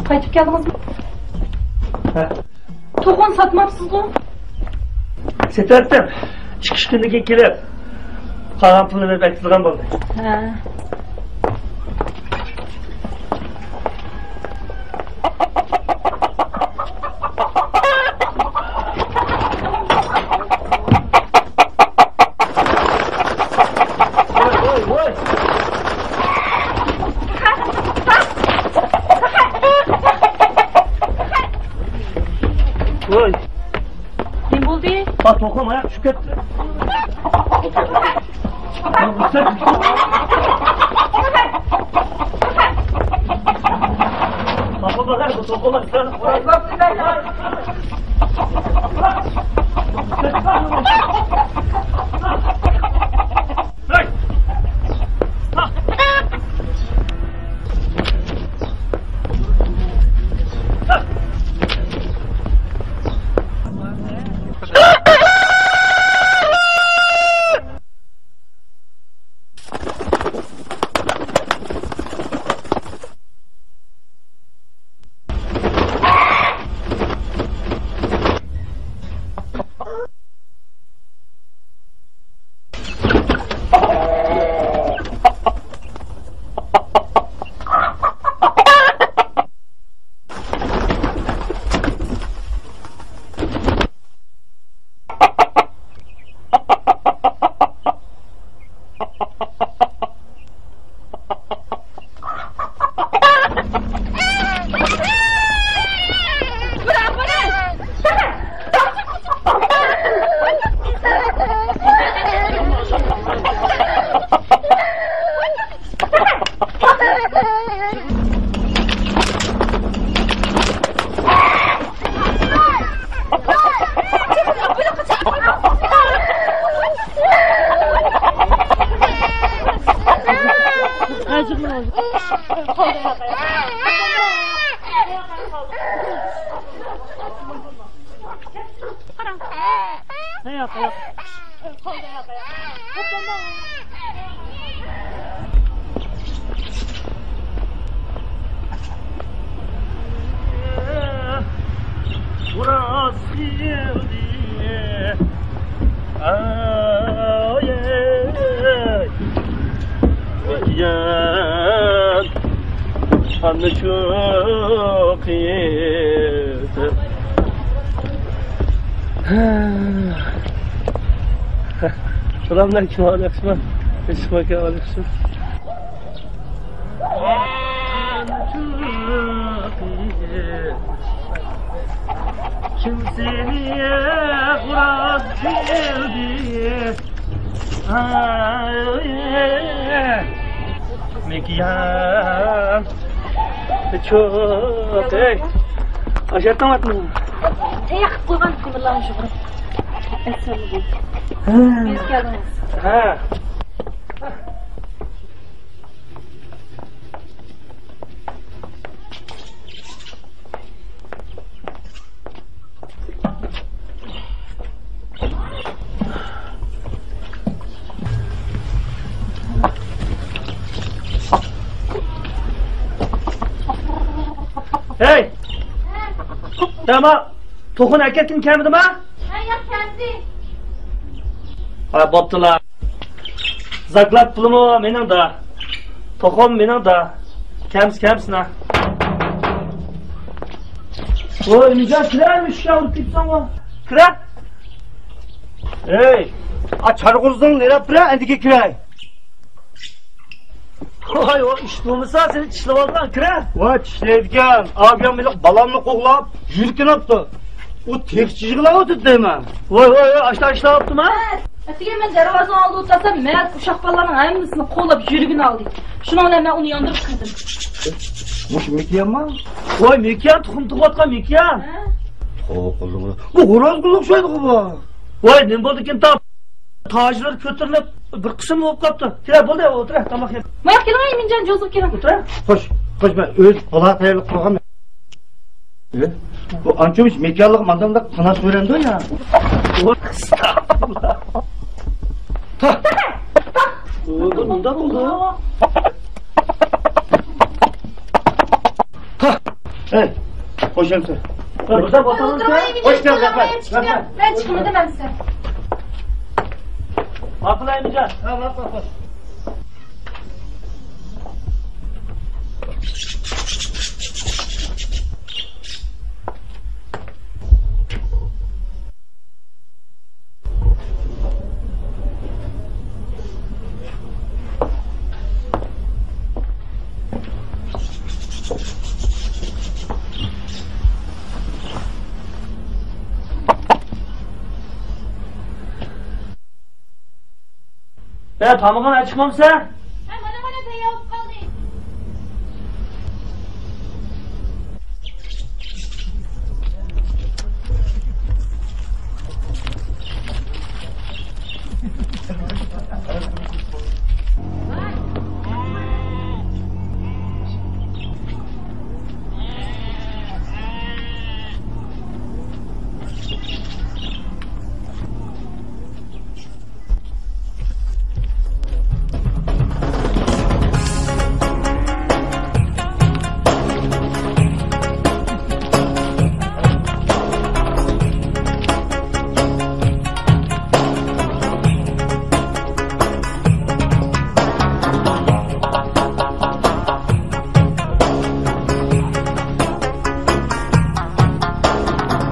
قايتىپ كەلدىڭىزمۇ؟ ھە. توخۇنى ساتماپسىزغۇ؟ سېتەتتىم. ئىككى ئۈچ كۈندىن كېيىن كېلىپ، قالغان پۇلنى بېرىپ ئەكېتىدىغان بولدى. ھە. ۋاي، ۋاي، ۋاي. ۋاي. نېمە بولدى؟ ئا، توخۇم ئاياق چۈشۈپ كەتتى. سالام ئەلەيكۇم، ئەھۋال ياخشىمۇ؟ ياخشىمۇ ئاكا، ئەھۋال ياخشىمۇ؟ كىم سېنى خوراز قىلدى؟ مېكىيان. چوق، ئەي. ئاشاتتىڭ ئاتنى؟ تەييار قىلىپ قويغان كۆمۈرلەرنى يۇغۇرۇپ. ئەسەرلىك. ھە. كىرىپ كەلدىڭىز. ھە. ھەي! تامام. توخۇنى ئەكەتكىن كەلمىدىما؟ ھە، ياق، كەلدى. ھە، بوپتۇلا. زاكلات پۇلىمۇ مېنىڭدا. توخۇم مېنىڭدا. كەمسە، كەمسىنا. ۋوي، نىجات، كىرەر، ئۈچكە ئۇرۇپ كېتىسەنغۇ. كىرە. ھەي، ئا، چارغۇزۇڭ نېرەپ بىرە، ئەندىكى كىرەي. ۋاي، ئۇ ئىش بولمىسا، سېنى چىشلىۋالغان، كىرە. ۋاي، چىشلەيدىكەن. ئابىيام بېلىق بالامنى قوغلاپ، يۈرىكىنى ئاپتۇ. ئۇ تېخىچە يىغلاۋاتىدۇ دەيمەن. ۋاي، ۋاي، ۋاي، ئاشتا ئىشلەۋاپتىما؟ ئەتىگەن مەن دەرۋازىنىڭ ئالدىدا ئولتۇرسام، مەھەللىدىكى ئۇششاق بالىلارنىڭ ھەممىسىنى قوغلاپ يۈرىكىنى ئالدى. شۇنىڭ بىلەن مەن ئۇنى ياندۇرۇپ كىردىم. مۇشۇ مېكىيانمۇ؟ ۋاي، مېكىيان، تۇخۇم تۇغۇۋاتقان مېكىيان. ھە؟ توۋا قىلدىم. بۇ خورازغا ئوخشايدىغۇ بۇ. ۋاي، نېمە بولدىكىن تاپ؟ تاجلىرى كۆتۈرۈلۈپ، بىر قىسىم بولۇپ قاپتۇ. كېلە، بولدى، ئولتۇر، تاماق يەپ. مانا كېلىڭ، ئىمىنجان، جوزۇپ كېلىڭ. ئولتۇر. خوش، خوش، مەن ئۆز پۇلا تەييارلىق قىلغان. ئە؟ بۇ ئانچە مۇنچە مېكانلىق مانداق قاناش بېرەمدۇ يا؟ ئەستەغپۇرۇللا. تا. بولدى، مۇنداق بولدى. تا. ئەي، خوش ئەمسە. بىردەم ئولتۇرۇڭ. خوش كەلدىڭ، رەھمەت، رەھمەت. مەن چىقمىدىم ئەمسە. ماقۇل ئەمىجان. ھە، ماقۇل، خوش. يا، تامىقىڭ ئاچىقمامسەن؟ ھە، مانا، مانا، تەييار بولۇپ قالدى.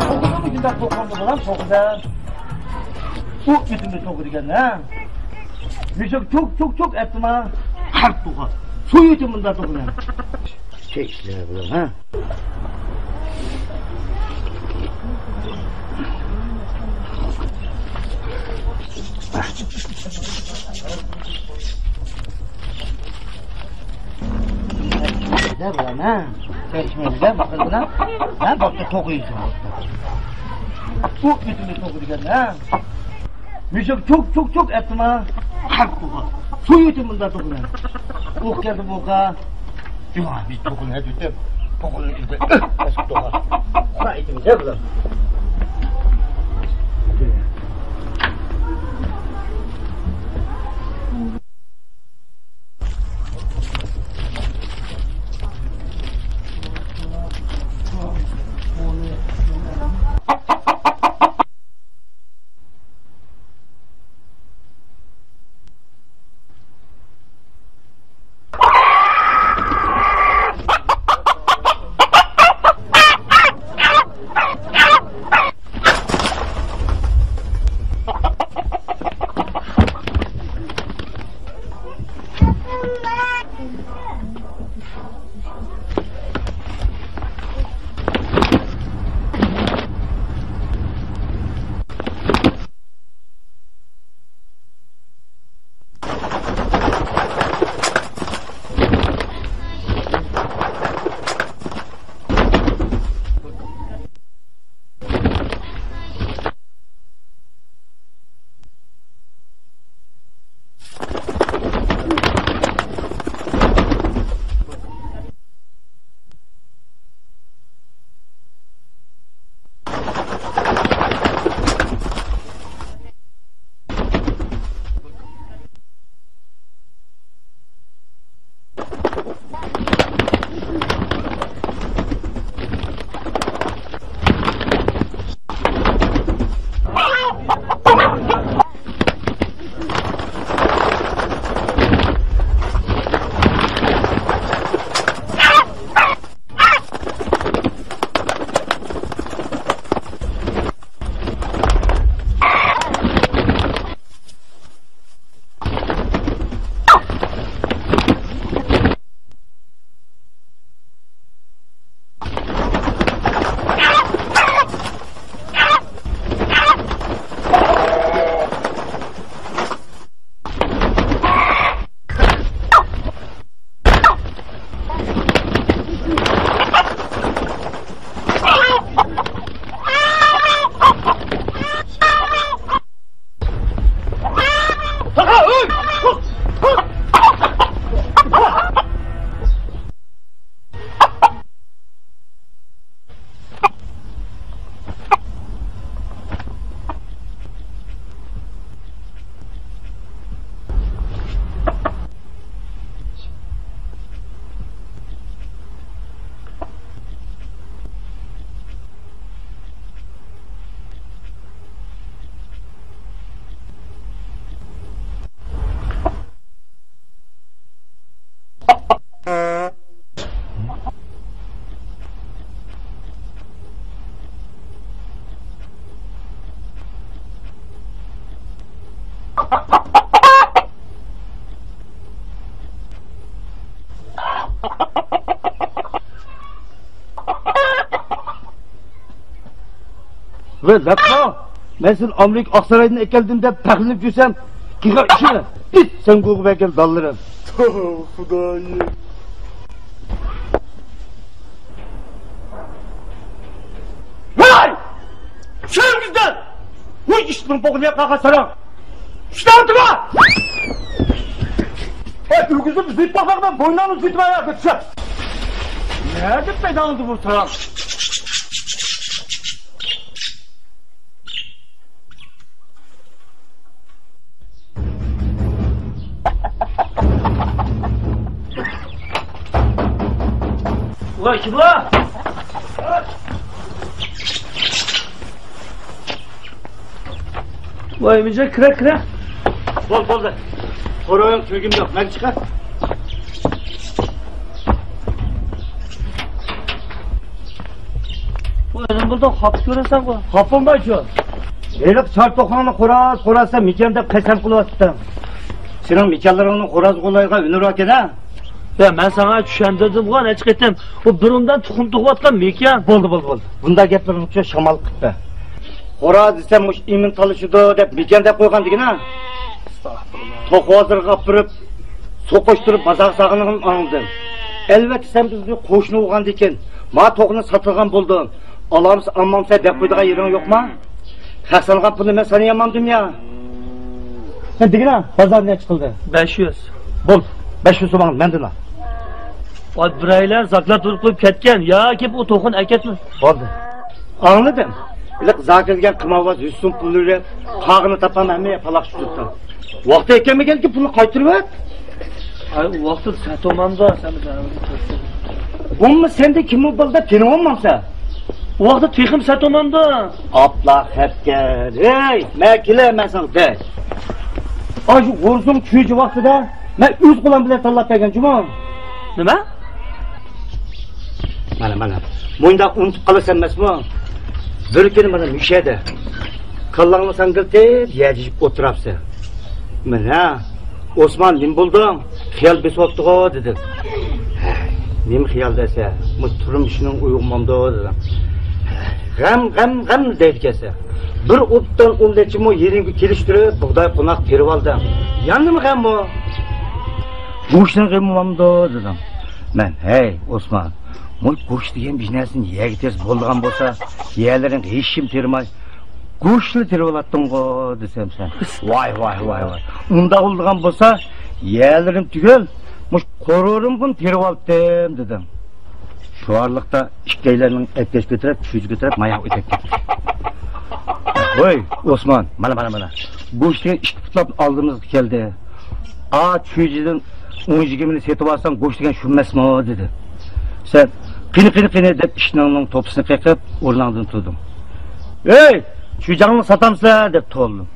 توقۇزدىن مۇشۇنداق توقۇلدى بالام، توقۇزدىن. ئۇ ئۆتۈمنى توقۇ دېگەن، ھە؟ مۇشۇ چوك، چوك، چوك ئەتتىما. قارت توقۇ. سۇ ئۆتۈم مۇنداق توقۇ دېگەن. چەكسىلەر بۇلار، ھە؟ دە بۇلار، ھە؟ چەكسىمەيدۇ دە، باققىنا. ھە، بوپتۇ، توقۇيسىز، بوپتۇ. بۇ ئۆتۈمنى توقۇ دېگەن، ھە؟ مۇشۇ چوك، چوك، چوك ئەتتىما. قارت توقۇ. سۇ ئۆتۈم مۇنداق توقۇ دېگەن. ئوق كەلدى بۇ ئوققا. جۇما بىز توقۇنى ھەدىتىپ، توقۇنى ئىزدەپ، ئۆھ، باسىپ توقۇ. خۇدا ئېيتىمىز ھە بۇلار. ۋە دەپمۇ، مەن سېنى ئامېرىكا ئاقسارايدىن ئەكەلدىم دەپ پەخىرلىنىپ يۈرسەم، قىغا ئىشىنى ئىت سەڭگۈگە بەرگەن دانلىرىم. توۋا، خۇدايىم. ۋاي! چۈشۈرۈڭىزدىن! ۋۇي، ئىشتىنىڭ بوغۇنى ياققان ساراڭ! ئىشتىڭ تۇرما! ھەي، ئۆگزۈمنى زىت باقماقتا بوينۇڭنى زىتما يا، كۆتۈشە! نەدە پەيداڭدى بۇ ساراڭ؟ ۋاي، كىم بۇ؟ ۋاي، ئىمىنجان، كىرە، كىرە. بول، بولدى. سوراۋېرىڭ، كۆرگۈم يوق. مەن چىقار. بۇ ئۆزۈڭ بولدۇڭ، خاپا كۆرۈنسەڭغۇ. خاپا بولمايچۇ. ھېلىقى چار توخۇڭنى خوراز، خوراز دەپ مېكىيان دەپ قەسەم قىلىۋاتىتتىڭ. سېنىڭ مېكىيانلىرىڭنى خوراز غۇلايغا ئۈنۈۋەركەن ھە؟ يا، مەن ساڭا چۈشەندۈردۈمغۇ نەچچە قېتىم. بۇ بۇرۇندىن تۇخۇم تۇغۇۋاتقان مېكىيان. بولدى، بولدى، بولدى. بۇنداق گەپلىرىڭنى شامال قىلىپ بەر. خوراز دېسەم مۇشۇ ئىمىن تالىشىدۇ دەپ مېكىيان دەپ قويغان دېگىنە. توخۇ بازىرىغا ئاپىرىپ، سوقۇشتۇرۇپ بازارغا سالغىنىڭنى ئاڭلىدىم. ئەلۋەتتە، سەن بىزنى قوشنا بولغاندىكىن، ما توخۇنى ساتىدىغان بولدۇڭ. ئالامسەن، ئالمامسەن دەپ قويىدىغان يېرىڭ يوقما؟ خەق سانىغان پۇلنى مەن سانىيالمامدىم يا. سەن دېگىنە، بازار نەچچە قىلدى؟ بەش يۈز. بول، بەش يۈز سوماڭنى مەندىن ئال. ئاي، بىرەيلەن زاكلات بېرىپ قويۇپ كەتكەن ياكى بۇ توخۇنى ئەكەتمە. بولدى. ئاڭلىدىم. ھېلىقى زاكىر دېگەن قىمارۋاز يۈز سوم پۇل بېرىپ، قاغىنى تاپالماي ھەممە يەر پالاقشىپ تۇرۇپتۇ. ۋاقتى يەتكەنمىكەنكى پۇلنى قايتۇرۇۋەت. ئاي، ئۇ ۋاقىتتا سەتومامدا سەن بىزنى. بولما سەندە كىم بولدى دەپ تېنىۋالمامسەن؟ ئۇ ۋاقىتتا تېخىمۇ سەتومامدا. ئاپلا خەپكەن. ھەي، مەن كېلەي، مەن ساڭا دەي. ئاشۇ غورزۇڭ چۈجە ۋاقتىدا مەن ئۆز قولۇم بىلەن تاللاپ بەرگەن جۇمۇ. نېمە؟ مانا، مانا. مۇنداق ئۇنتۇپ قالىسەن ئەمەسمۇ؟ بىر كۈنى مانا مۇشۇ يەردە كاللاڭنى ساڭگىلىتىپ يەجىشىپ ئولتۇرامسەن. مانا، ئوسمان، نېمە بولدۇڭ؟ خىيال بېسىۋاپتىغۇ، دېدىم. ھەي، نېمە خىيال دېسە، مۇ تۇرمۇشنىڭ ئويغىمامدۇ، دېدىم. غەم، غەم، غەم دەيدىكەنسەن. بىر ئوبدان ئون نەچچە مو يېرىمگە كېلىشتۈرۈپ، بۇغداي قوناق تېرىۋالدىم. يەنە نېمە غەم بۇ؟ گۆشنىڭ غېمى بولامدۇ، دېدىم. مەن، ھەي، ئوسمان، مۇ گۆش دېگەن بىر نەرسىنى يەرگە تېرىسا بولىدىغان بولسا، يەرلىرىڭ ھېچكىم تېرىماي، گۆشلا تېرىۋالاتتىڭغۇ، دېسەم سەن. ۋاي، ۋاي، ۋاي، ۋاي. ئۇنداق بولىدىغان بولسا، يەرلىرىم تۈگۈل، مۇشۇ قورۇرۇمغىمۇ تېرىۋالاتتىم، دېدىم. شۇ ئارىلىقتا ئىككىيلەننىڭ ئەپكەش كۆتۈرۈپ، چۈجە كۆتۈرۈپ، ماياق ئۆتۈپ كەتتى. ۋوي، ئوسمان، مانا، مانا، مانا. گۆش دېگەن ئىككى پۇتلاپ ئالدىمىزغا كەلدى. ئا، چۈجىدىن ئون يىگىرمىنى سېتىۋالساڭ، گۆش دېگەن شۇ ئەمەسمۇ؟ دېدى. سەن، قېنى، قېنى، قېنى، دەپ ئىشىكنىڭ توپىسىنى قېقىپ، ئورنۇڭدىن تۇردۇڭ. ھەي، چۈجەڭنى ساتامسىلەر؟ دەپ توۋلىدىم.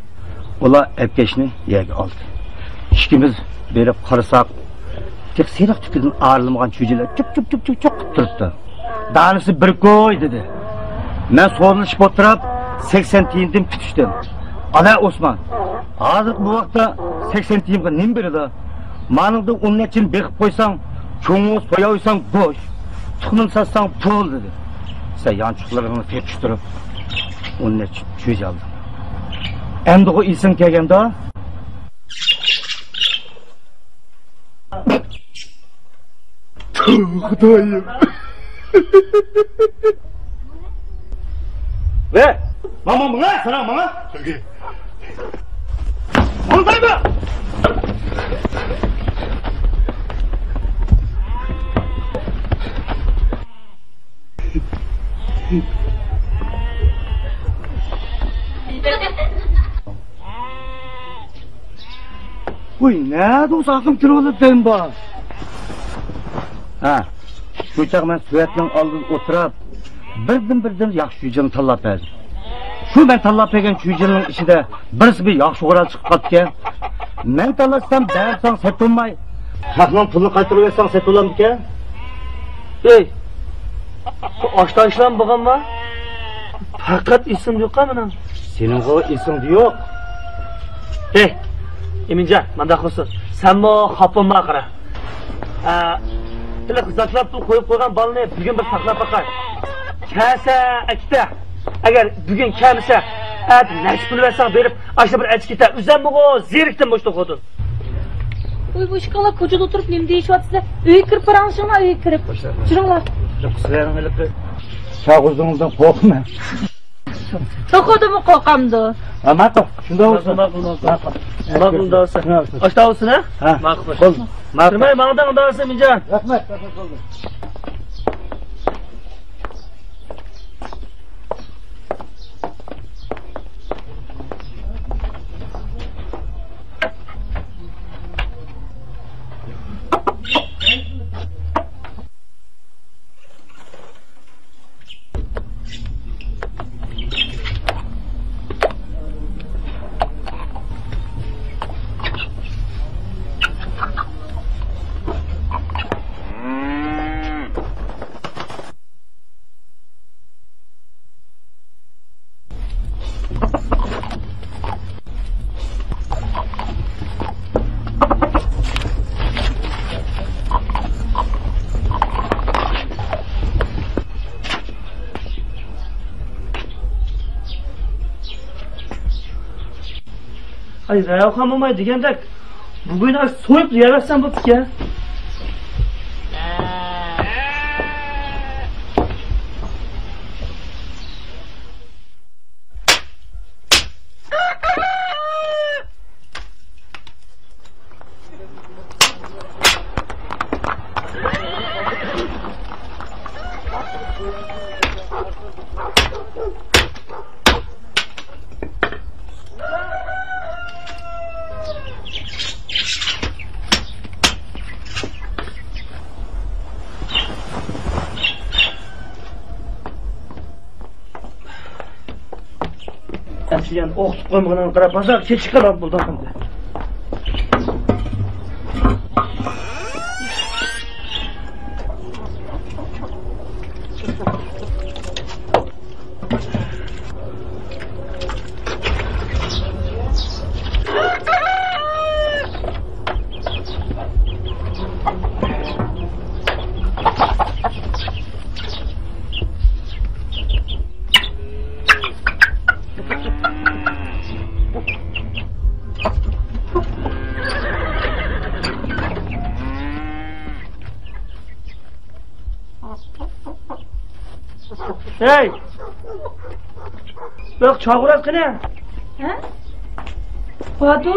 ئۇلار ئەپكەشنى يەرگە ئالدى. ئىككىمىز بېرىپ قارىساق، تېخى سېرىق تۈكىدىن ئايرىلمىغان چۈجىلەر چۇپ، چۇپ، چۇپ، چۇپ، چۇپ قىلىپ تۇرۇپتۇ. دانىسى بىر كوي، دېدى. مەن سودىلىشىپ ئولتۇرۇپ، سەكسەن تىيىندىن پۈتۈشتۈم. ئالا ئوسمان، ھازىرقى بۇ ۋاقىتتا سەكسەن تىيىنغا نېمە بېرىدۇ؟ مانىڭدىن ئون نەچچىنى بېقىپ قويساڭ، چوڭ بولسا سوياۋېسەڭ گۆش، تۇخۇمنى ساتساڭ پۇل، دېدى. سەن يانچۇقلىرىڭنى تېپىشتۇرۇپ، ئون نەچچە چۈجە ئالدىڭ. ئەمدىغۇ ئېسىڭ كەلگەندۇ؟ خۇدايىم. ۋە، ماما، ماڭا، سانا، ماڭا. ماڭدايما؟ ۋوي، نەدە ئۇ ساقىم كىرىۋالىدۇ دەيمەن بار. ھە، شۇ چاغ مەن سۆۋەتنىڭ ئالدىدا ئولتۇرۇپ، بىردىن-بىردىن ياخشى چۈجىنى تاللاپ بەردىم. شۇ مەن تاللاپ بەرگەن چۈجىنىڭ ئىچىدە بىرسى بىر ياخشى غورال چىقىپ قاپتىكەن. مەن تاللاشسام، بەرسەڭ سېتىلماي، خەقنىڭ پۇلىنى قايتۇرۇۋەتسەڭ سېتىلامدىكەن؟ ئەي، ئاشتا ئىشلام بولغانما؟ پەقەت ئېسىمدە يوققا مېنىڭ. سېنىڭغۇ ئېسىڭدە يوق. ھەي، ئىمىنجان، مانداق قىلسۇن. سەنمۇ خاپا بولما قارا. ھە، ھېلىقى زاكلاپ پۇل قويۇپ قويغان بالىنى بۈگۈن بىر ساقلاپ باقاي. كەلسە ئەكېتە. ئەگەر بۈگۈن كەلمىسە، ئەتە نەچچە كۈن بەرسەڭ بېرىپ، ئاشۇ بىر ئەچكىتە ئۈزەممىغۇ، زېرىكتىم مۇشۇ خوتۇن. ۋوي، بۇ ئىككىڭلار كوچىدا ئولتۇرۇپ نېمە دېيىشىۋاتىسىلەر؟ ئۆيگە كىرىپ پاراڭلىشىڭلار، ئۆيگە كىرىپ. يۈرۈڭلار. سىلەرنىڭ ھېلىقى چاغ ئۇزۇڭىزدىن قورقىمەن. توخۇدىمۇ قورقامدۇ؟ ھە، ماقۇل. شۇنداق بولسۇن. ماقۇل، ماقۇل، ماقۇل. ماقۇل، ماقۇل. ئاشتا بولسۇن، ھە؟ ھە. ماقۇل. بولدى. ماقۇل. تۈرمەي ماڭدىڭ، ئۇنداق بولسا، مىنجان. رەھمەت، رەھمەت، بولدى. ئاي، راۋۇخان موماي دېگەندەك، بۈگۈن ئاش سويۇپ يەۋەرسەم بوپتىكەن. ئەسلىيەن ئوقۇتۇپ قويمىغىنىڭغا قاراپ، بازار كېچىككەن بولدۇم ئەمدى. ھەي! بۇ چاغۇراز قېنى؟ ھە؟ بارىدۇ.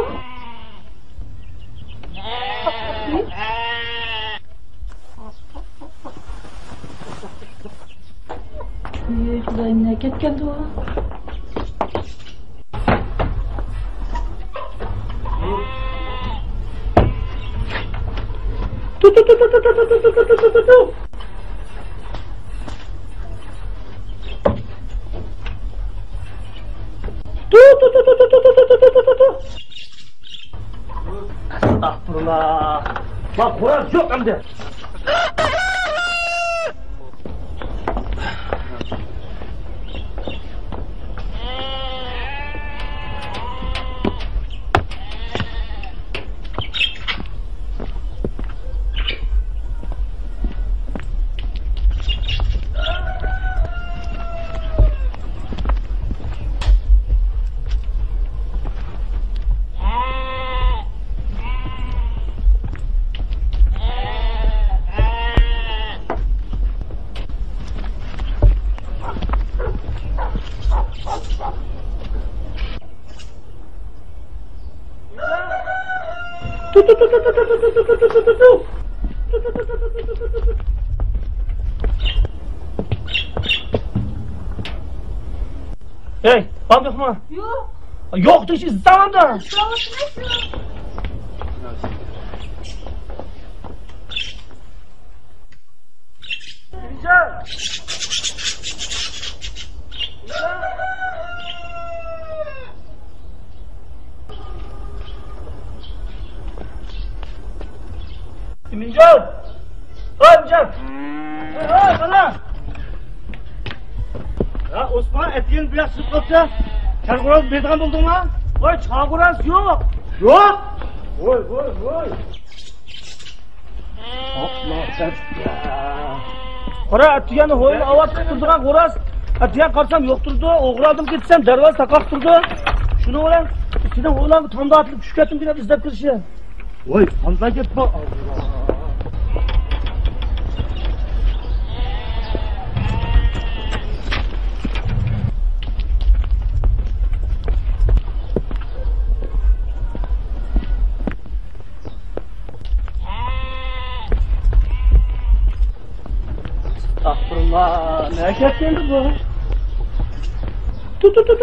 ئى، خۇدايىم، نەگە كەتكەندۇ ئۇ؟ ئەستەغپۇرۇللا. ما خوراز يوق ئەمدى. ھەي، بام يوقمۇ؟ يوق. يوق دېيىش ئىزدەۋاتىمەن. ئىمىنجان! ئاي، ئىمىنجان! ھەي، ھەي، بالا! يا، ئوسمان، ئەتىگەن بۇياق چىقىپ قاپسەن. چاغۇراز بېرىدىغان بولدۇڭما؟ ۋاي، چاغۇراز يوق! يوق! ۋاي، ۋاي، ۋاي! قورا ئەتىگەن ھويلا ئاۋات تۇتىدىغان خوراز. ئەتىگەن قارىسام يوق تۇرىدۇ، ئوغرى ئالدىم كېتىسەم، دەرۋازا تاقاق تۇرىدۇ. شۇنىڭ بىلەن سېنىڭ ئوغلانغا تامدا ئاتىلىپ چۈشۈپ كەتتىم دېگەن ئىزدەپ كىرىشى. ۋاي، قانداق گەپ بۇ؟ ئەستەغپۇرۇللا، نەگە كەتكەندۇ بۇ؟ تۇ، تۇ، تۇ.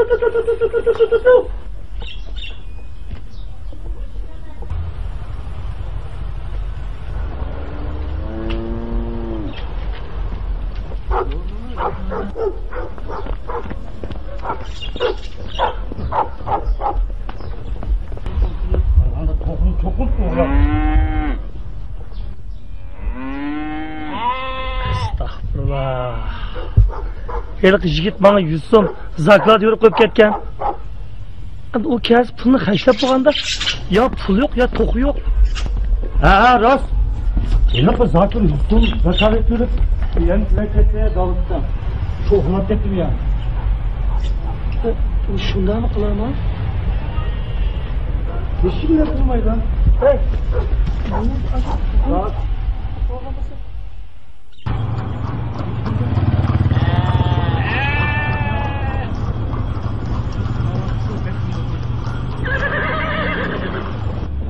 ئەستەغپۇرۇللا. ھېلىقى يىگىت ماڭا يۈز سوم زاكات بېرىپ قويۇپ كەتكەن. ئەمدى ئۇ كەلسە پۇلنى خەجلەپ بولغاندا، يا پۇل يوق، يا توخۇ يوق. ھە، ھە، راست. ھېلىقى زاكىر يۈز سوم زاكات بېرىپ، يەنە كېلىپ كەتتى، داۋۇتتا. شۇ ئۇخلاپ كەتتىم يا. شۇنداقمۇ قىلارمۇ؟ ھېچكىم نەپ قىلمايدۇ. ھەي. راست.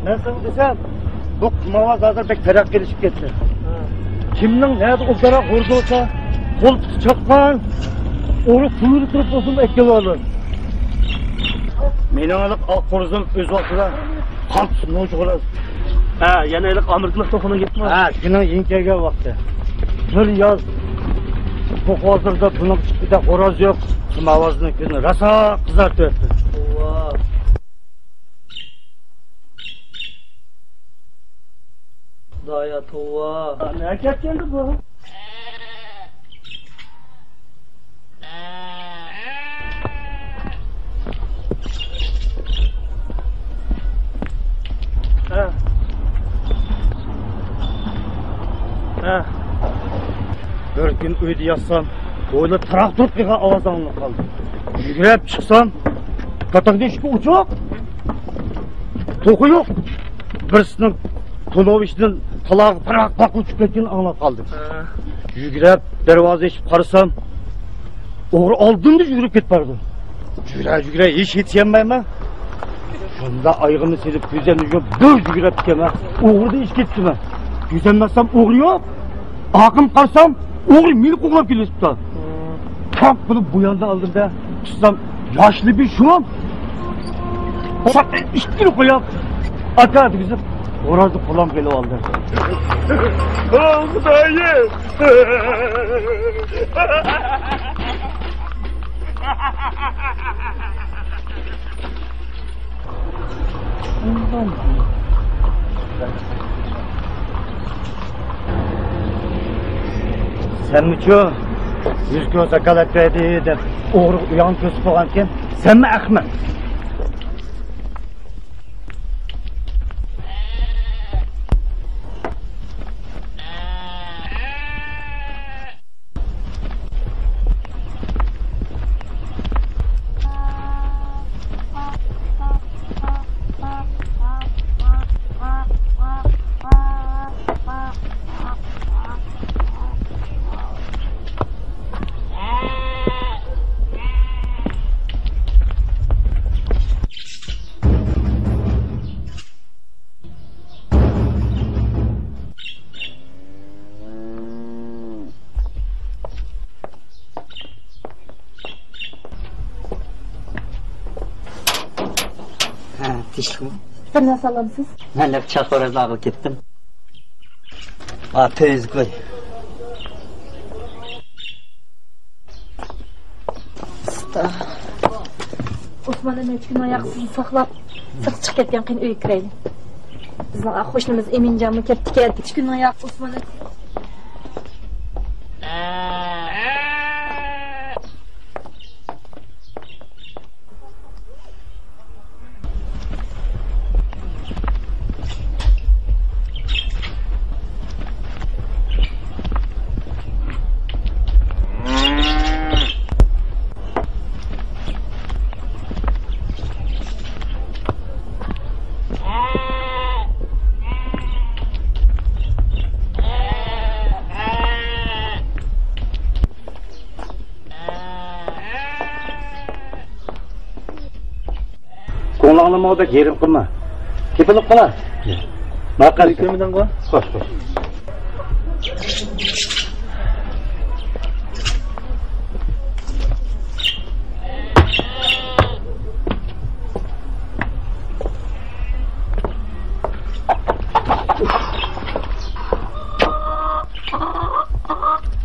مەن ساڭا دېسەم، بۇ قىمارۋاز ھازىر بەك تەرەققىي قىلىشىپ كەتتى. كىمنىڭ نەدە ئوبدانراق غۇرۇزى بولسا، قول پۇتى چاققان، ئورۇق پۇلىنى تۇرۇپ بولسىمۇ ئەكېلىۋالىدۇ. مېنىڭ ھېلىقى ئاق غۇرۇزۇم ئۆز ۋاقتىدا قان تۇتۇپ نوچى غۇرۇز. ھە، يەنە ھېلىقى ئامېرىكىلىق توخۇنىڭ گېپىمۇ؟ ھە، شۇنىڭ يېڭى كەلگەن ۋاقتى. بىر ياز توخۇ ھازىردا بۇنىڭ ئىچىدە غۇرۇز يوق. قىمارۋازنىڭ كۆزىنى راسا قىزارتىۋەتتى. توۋا. خۇدايا، توۋا. نەگە كەتكەندۇ بۇ؟ ھە. ھە. بىر كۈن ئۆيدە ياتسام، ھويلا تاراق تۇرۇپ قېلىدىغان ئاۋاز ئاڭلىنىپ قالدى. يۈگۈرۈپ چىقسام، كاتاكنىڭ ئىشىكى ئوچۇق. توخۇ يوق. بىرسىنىڭ تونۇۋىشىدىن تالاغا پىراق-پىراق ئۇچۇپ كەتكىنى ئاڭلاپ قالدىم. ھە. يۈگۈرۈپ دەرۋازا ئېچىپ قارىسام، ئوغرى ئالدىمدا يۈگۈرۈپ كېتىپ بارىدۇ. يۈگۈرە-يۈگۈرە ھېچ يېتىشەلمەيمەن. شۇنداق ئايىغىمنى سېلىپ، كۆزۈمنى يۇمۇپ، بىر يۈگۈرۈپ كېتىمەن. ئوغرىدىن ئېشىپ كېتىپتىمەن. كۆزۈمنى ئاچسام، ئوغرى يوق. ئارقامغا قارىسام، ئوغرى مېنى قوغلاپ كېلىۋېتىپتۇ. تاق بولۇپ بۇ ياندا ئالدىمدا تۇتسام، ياشلى بىر شۇم. ساق ئىككىنى قويۇپ، ئاكا دېگۈزۈپ، غورازنى قولۇمغا ئېلىپ ئالدىم. ئاھ، خۇدايىم! سەنمىچۇ يۈز كوي زاكالەت بەردى دەپ ئوغرىغا ئۇيان كۆرسىتىپ قويغانكەن؟ سەنمۇ ئەخمەق؟ ھە، تىنچلىقمۇ؟ بىر نەرسە ئالامسىز؟ مەن لەپ چاق خورازلارغا كەتتىم. ھا، پۆيۈزگۈل. ئۇستا. ئوسمان ئەمە ئۈچ كۈن ئاياغ سىزنى ساقلاپ، سىرتقا چىقىپ كەتكەن، قېنى ئۆيگە كىرەيلى. بىزنىڭ قوشنىمىز ئېمىنجانمۇ كەپتىكەن. ئۈچ كۈن ئاياغ ئوسمان. ماڭا بەك ھېرىم قىلما. تېپىلىپ قالا. ماقۇل. كۆمىدىڭغۇ؟ خوش، خوش.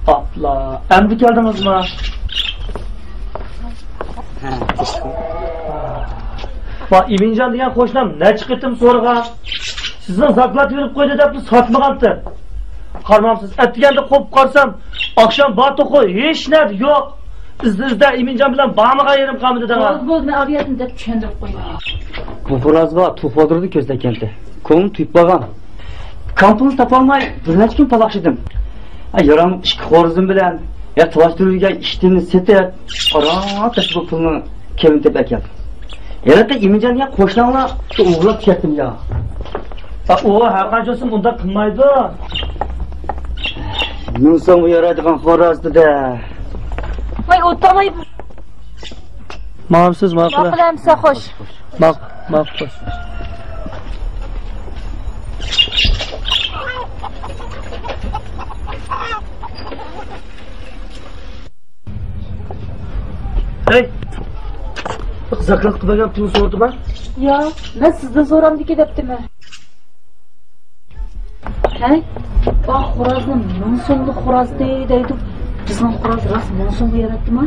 ئاپلا، ئەمدى كەلدىڭىزما؟ ۋاي، ئىمىنجان دېگەن قوشنام نەچچە قېتىم سورىغان. سىزنىڭ زاكلات بېرىپ قويدى دەپلا ساتمىغانتىم. قارىمامسىز، ئەتىگەندە قوپۇپ قارىسام، ئاخشام بار توخۇ ھېچ نەدە يوق. ئىزدە-ئىزدە ئىمىنجان بىلەن بارمىغان يېرىم قالمىدى دەڭا. بولدى، بولدى، مەن ئاۋۇ يەردىن دەپ چۈشەندۈرۈپ قويدۇم. بۇ خورازغا توخۇ بازىرىدا كۆز تەگكەنتى. كۆڭلۈم تويۇپ قالغان. كامپۇلنى تاپالماي بىر نەچچە كۈن پالاقشىدىم. ھە، يارام ئىككى خورىزىم بىلەن، يا تىلاش تۈرۈلگەن ئىككى تېنىنى سېتىپ، ئاران تېپىپ بۇ پۇلنىڭ كېمىنى تېپىپ ئەكەلدىم. ھېلىقى ئىمىنجان دېگەن قوشناڭلار شۇ ئوغرىلاپ كەتتىم يا. ئۇ ھەر قانچە بولسۇن ئۇنداق قىلمايدۇ. مىڭ سومغا يارايدىغان خوراز دېدى. ۋاي، ئولتۇرماي. ماڭامسىز، ماقۇل. ماقۇل ئەمسە، خوش. ماق-، ماقۇل، خوش. ھەي! زاكاز قىلىپ بەرگەن پۇلنى سورىدىما؟ ياق، مەن سىزدىن سورامدىكى دەپتىمەن. ھەي، ئاھ، خورازنى مىڭ سوملۇق خوراز دەيدۇ. بىزنىڭ خوراز راست مىڭ سومغا ياراتتىما؟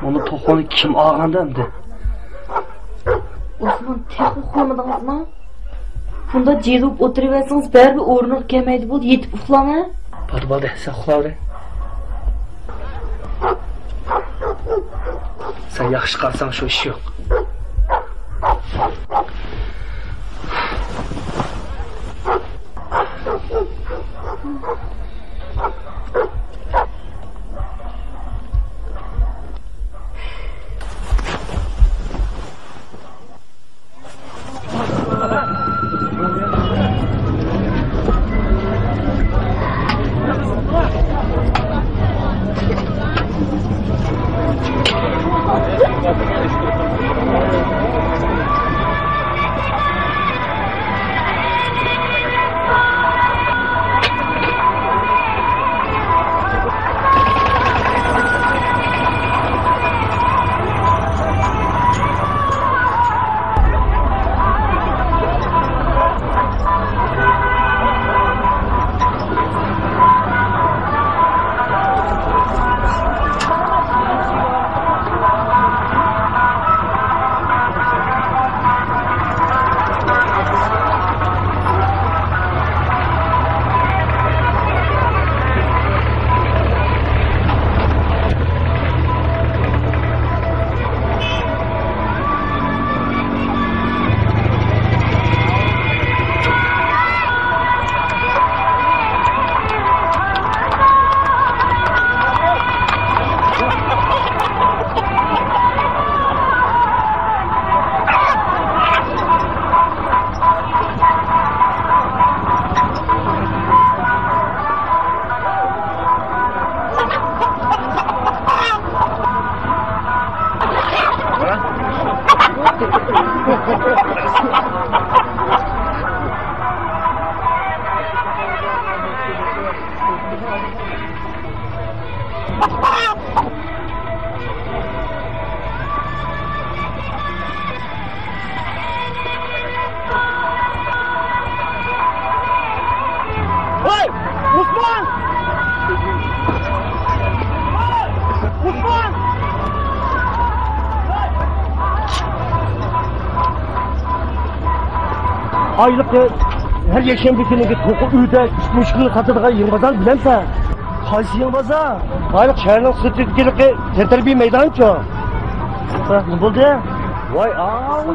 مانا توخۇنى كىم ئالغاندۇ ئەمدى؟ ئوسمان، تېخى ئۇخلىمىدىڭىزمۇ؟ بۇنداق جىلىۋۇپ ئولتۇرۇۋەرسىڭىز، بەرىبىر ئورنىغا كەلمەيدۇ، بولدى، يېتىپ ئۇخلاڭ، ھە؟ بولدى، بولدى، سەن ئۇخلاۋېرىڭ. سەن ياخشى قارىساڭ، شۇ ئىش يوق. ئايلىقى ھەر يەكشەنبە كۈنىگە توققۇز ئۆيدە ئىككى مۇشۇكنى ساتىدىغان يېڭى بازار بىلەمسەن؟ قايسى يېڭى بازار؟ ئايلىق شەھەرنىڭ سىرتىدىكى تەنتەربىيە مەيدانىچۇ؟ بولدى. ۋاي ئاۋۇ.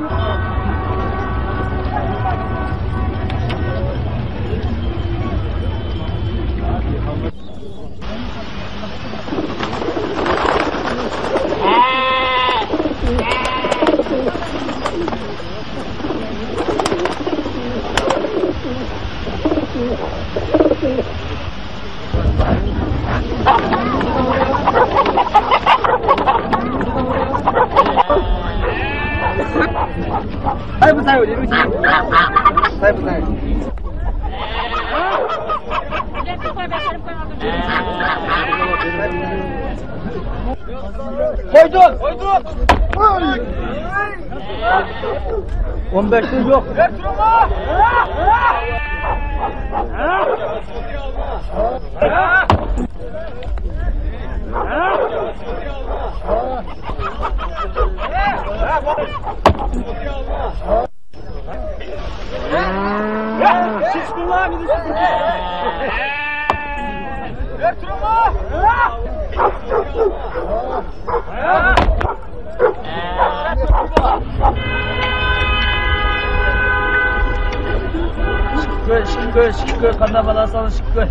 قويدۇق! قويدۇق! ئون بەشتىن يوق. شۈكۈر، شۈكۈر، شۈكۈر، قانداق بالا ساڭا شۈكۈر.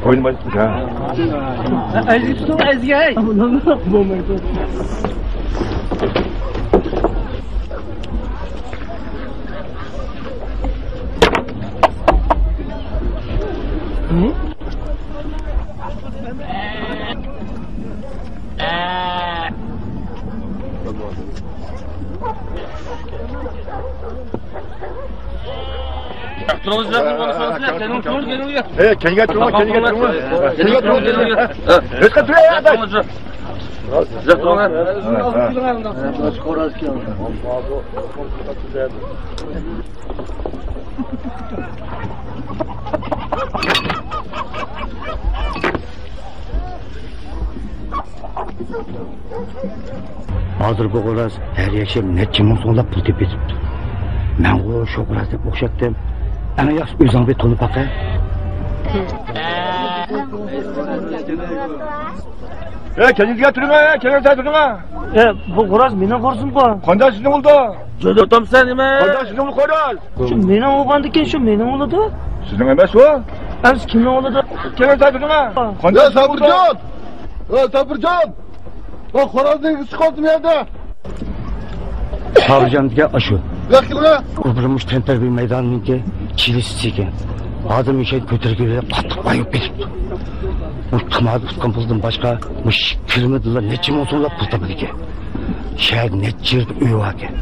ئوينىمايسىز ھە. ئەزگە تۇتۇڭ، ئەزگە، ھەي. بولمايدۇ. تۇرۇڭ، سىلەر تۇرۇڭ، سىلەر تۇرۇڭ، كەلگەن تۇرۇڭ، كەلگەن تۇرۇڭ. كەلگەن تۇرۇڭ. سىلەر تۇرۇڭ، سىلەر تۇرۇڭ. ھازىر بۇ غوراز ھەر يەكشەنبە نەچچە مىڭ سوملاپ پۇل تېپىۋېتىپتۇ. مەنغۇ شۇ غوراز دەپ ئوخشاتتىم. ئەڭ ياخشىسى ئۆزۈڭ بىر تونۇپ باقە. ئە، كەينىدىكى تۇرۇڭا، ئە، كەينىدىكى تۇرۇڭا. ئە، بۇ خوراز مېنىڭ خورزۇمغۇ. قانداق سىزنىڭ بولدى؟ جۆدە ئاتامسەن نېمە؟ قانداق سىزنىڭ بۇ خوراز؟ شۇ مېنىڭ بولغاندىكىن شۇ مېنىڭ بولىدۇ. سىزنىڭ ئەمەس ئۇ. ئەمىسە كىمنىڭ بولىدۇ؟ كەينىدىكى تۇرۇڭا. قانداق يا سابىرجان! ئە، سابىرجان! ۋە خورازنى ئىگىسى چىقىۋاتىدۇ بۇ يەردە. سابىرجان دېگەن ئاشۇ. بۇ ياققا كېلىڭە. ئۇ بىر مۇش تەنتەربىيە مەيدانىنىڭكى چىلىسى ئىكەن. ئادەم يۈكەن كۆتۈرگىلى قاتتىق مايىپ كېتىپتۇ. ئۇ تامادا تۇتقان پۇلدىن باشقا مۇش كىرىمىدىلا نەچچە مىڭ سوملاپ پۇل تاپىدىكەن. شەھەردە نەچچە يەردە ئۆي باركەن.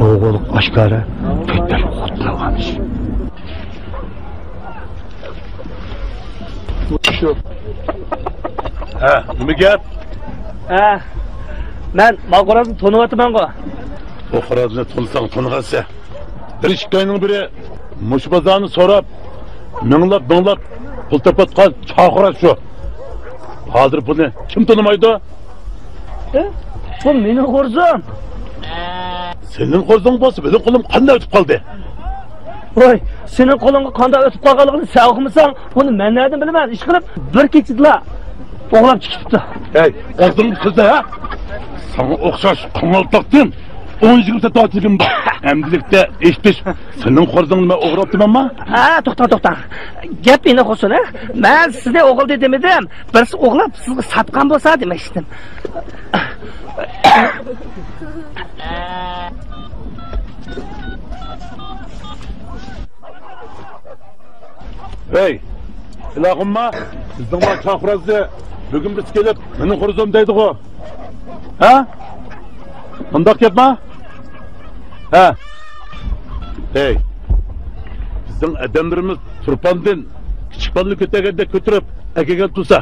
ئوغۇل ئاشكارا تۆت بەش خوتۇن ئالغان ئىش. ھە، نېمە گەپ؟ ھە، مەن ما خورازنى تونۇۋاتىمەنغۇ. بۇ خورازنى تونۇساڭ تونۇغانسەن. بىر ئىككى ئاينىڭ بىرى مۇشۇ بازارنى سوراپ، مىڭلاپ مىڭلاپ پۇل تېپىۋاتقان چاغ خوراز شۇ. ھازىر بۇنى كىم تونۇمايدۇ؟ ئە، بۇ مېنىڭ خورزۇم. سېنىڭ خورزۇڭ بولسا مېنىڭ قولۇم قانداق ئۆتۈپ قالدى؟ ۋاي، سېنىڭ قولۇڭغا قانداق ئۆتۈپ قالغانلىقىنى سەن ئۇقمىساڭ، بۇنى مەن نەدىن بىلىمەن؟ ئىشقىلىپ، بىر كېچىدىلا ئوغلاپ چىقىپتۇ. ھەي، ئاغزىڭنى سۆزلە، ھە؟ ساڭا ئوخشاش قاڭالتاقتىن ئون يىگىرمە سەت ئاتىلىم بار. ئەمدىلىكتە ئېيتىش، سېنىڭ خورزۇڭنى مەن ئوغرىلاپتىمەنما؟ ھە، توختا، توختا. گەپ ئېنىق بولسۇن، ھە؟ مەن سىزنى ئوغرىلىدى دېمىدىم. بىرسى ئوغرىلاپ سىزگە ساتقان بولسا دېمەكچىدىم. ھەي، ئىلاھىمما، بىزنىڭ بار چاقىرازنى بۈگۈن بىرسى كېلىپ، مېنىڭ خورزۇم دەيدىغۇ. ھە؟ مۇنداق گەپما؟ ھە. ھەي، بىزنىڭ ئادەملىرىمىز تۇرپاندىن كىچىك بالىنى كۆتۈرگەندەك كۆتۈرۈپ ئەكەلگەن تۇرسا،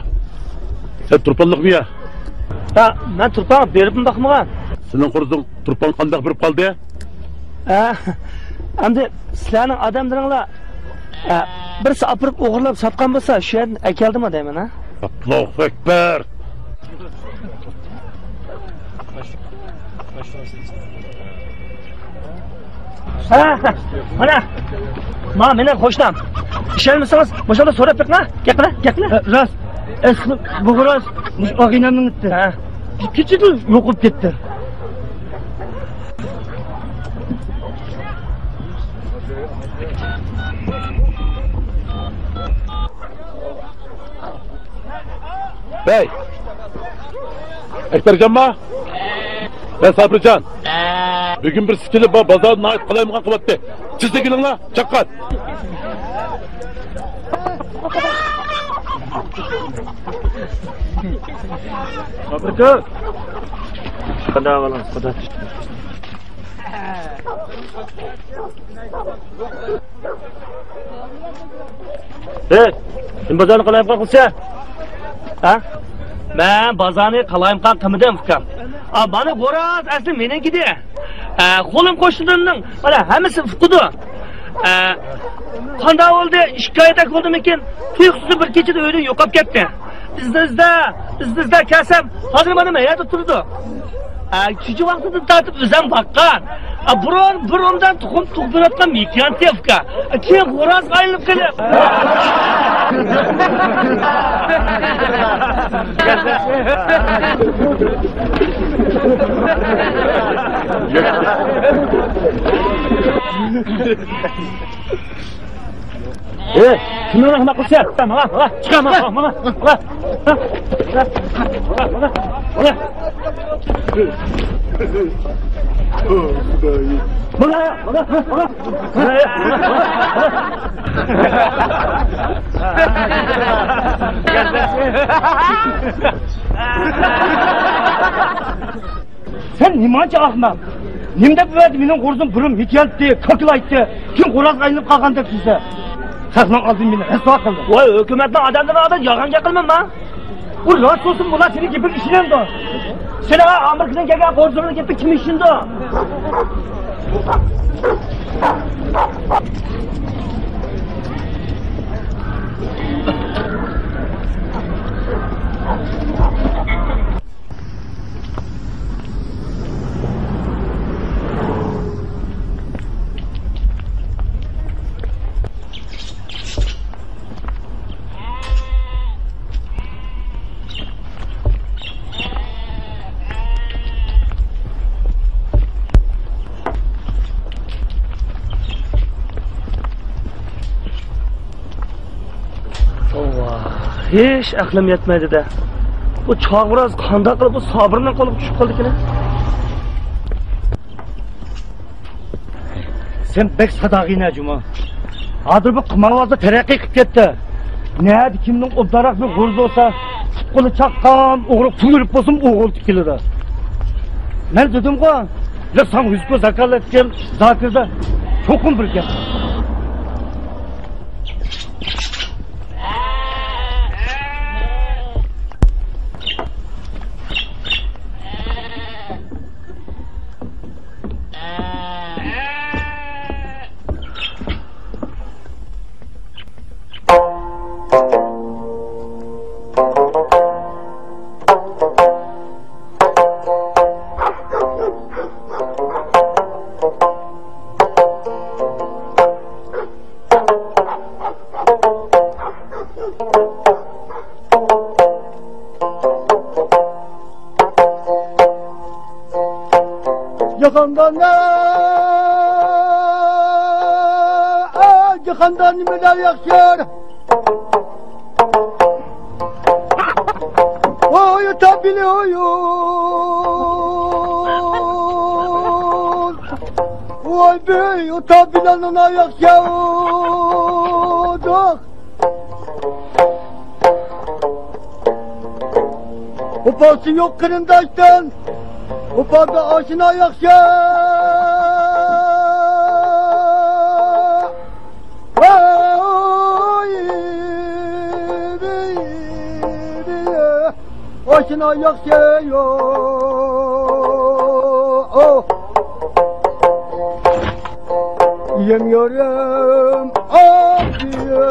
سەن تۇرپانلىقمۇ يا؟ ھە، مەن تۇرپانغا بېرىپمۇ باقمىغان. سېنىڭ خورزۇڭ تۇرپانغا قانداق بېرىپ قالدى؟ ھە، ئەمدى سىلەرنىڭ ئادەملىرىڭلار، ھە، بىرسى ئاپىرىپ ئوغرىلاپ ساتقان بولسا، شۇ يەردىن ئەكەلدىمۇ دەيمەن، ھە؟ ئاللاھۇ ئەكبەر! ھە، مانا، ما مېنىڭ قوشنام. ئىشەنمىسىڭىز، مۇشۇنداق سوراپ بېقىڭ، ھە؟ گەپلە، گەپلە. ھە، راست. ئەسلى بۇ راست. مۇشۇ ئاغىنەمنىڭ ئىتى. ھە. كېچىدە يوقاپ كەتتى. ھەي! ئەكبەرجانما؟ مەن سابىرجان. بۈگۈن بىرسى كېلىپ، با-، بازارنى ناھايىتى قالايمىقان قىلىۋەتتى. تېزلا كېلىڭلار، چاققان. سابىرجان. قانداق ئەھۋالىڭىز، قانداق؟ ھەي، سەن بازارنى قالايمىقان قىلسا؟ ھە؟ مەن بازارنى قالايمىقان قىلمىدىم، ئۇكام. ئا، مانا خوراز ئەسلى مېنىڭكىدى. ئە، قولۇم قوشنىلىرىمنىڭ، مانا، ھەممىسى ئۇقىدۇ. ئە، قانداق بولدى؟ ئىككى ئايدەك بولدىمىكىن؟ تۇيۇقسىز بىر كېچىدە ئۆيدىن يوقاپ كەتتى. ئىزدە، ئىزدە، ئىزدە، ئىزدە كەلسەم، ھازىر مانا مەن يەردە تۇرىدۇ. ئە، شۇنچە ۋاقتىدىن تارتىپ ئۆزۈم باققان. ئە، بۇرۇن، بۇرۇندىن تۇخۇم تۇغدۇرۇۋاتقان مېكىيانتى ئۇكا. ئە، كېيىن خورازغا ئايلىنىپ قېلىپ. ئەي، كىمنى ئاخماق قىلسا؟ ماڭا، ماڭا، چىقار، ماڭا، ماڭا، ماڭا. ماڭا، ماڭا، ماڭا. ماڭا، ماڭا، ماڭا. سەن نېمانچە ئەخمەق؟ نېمە دەپ ئەۋەتتى مېنىڭ خورزۇم بۇرۇن مېكىيانتى، كاكىلايتتى، كېيىن خورازغا ئايلىنىپ قالغان دەپ سۆزلە. خەقنىڭ ئالدىدا مېنى رەسۋا قىلدىڭ. ۋاي، ھۆكۈمەتنىڭ ئادەملىرىنىڭ ئالدىدا يالغان گەپ قىلماڭ. ئۇ راست بولسۇن، بۇلار سېنىڭ گېپىڭگە ئىشىنەمدۇ؟ سېنىڭ ئامېرىكىدىن كەلگەن خورزۇمنىڭ گېپىگە كىم ئىشىنىدۇ؟ ھېچ ئەقلىم يەتمەيدۇ-دە. بۇ چاغبىراز قانداق قىلىپ بۇ سابىرنىڭ قولىغا چۈشۈپ قالدىكىن؟ سەن بەك ساداغىنە جۇما. ھازىر بۇ قىمارۋازلار تەرەققىي قىلىپ كەتتى. نەدە كىمنىڭ ئوبدانراق بىر غۇرۇزى بولسا، پۇت-قولى چاققان ئوغرى تۈگۈلۈپ بولسىمۇ ئوغرى تىكىلىدۇ. مەن دېدىمغۇ، يا ساڭا يۈز كوي زاكاز ئەتكەن زاكىردا چوقۇم بىر گەپ. جاھاندا نە، جاھاندا نېمىلەر ياخشى؟ ۋاي تابىلى ھويۇ، ۋاي بىي تابىلەرنىڭ ياخشى. ۋاپاسى يوق قېرىنداشتىن، ۋاپادا ئاشنا ياخشى. ئاشنا ياخشى يوق. يەم يارىم ئاپىيە.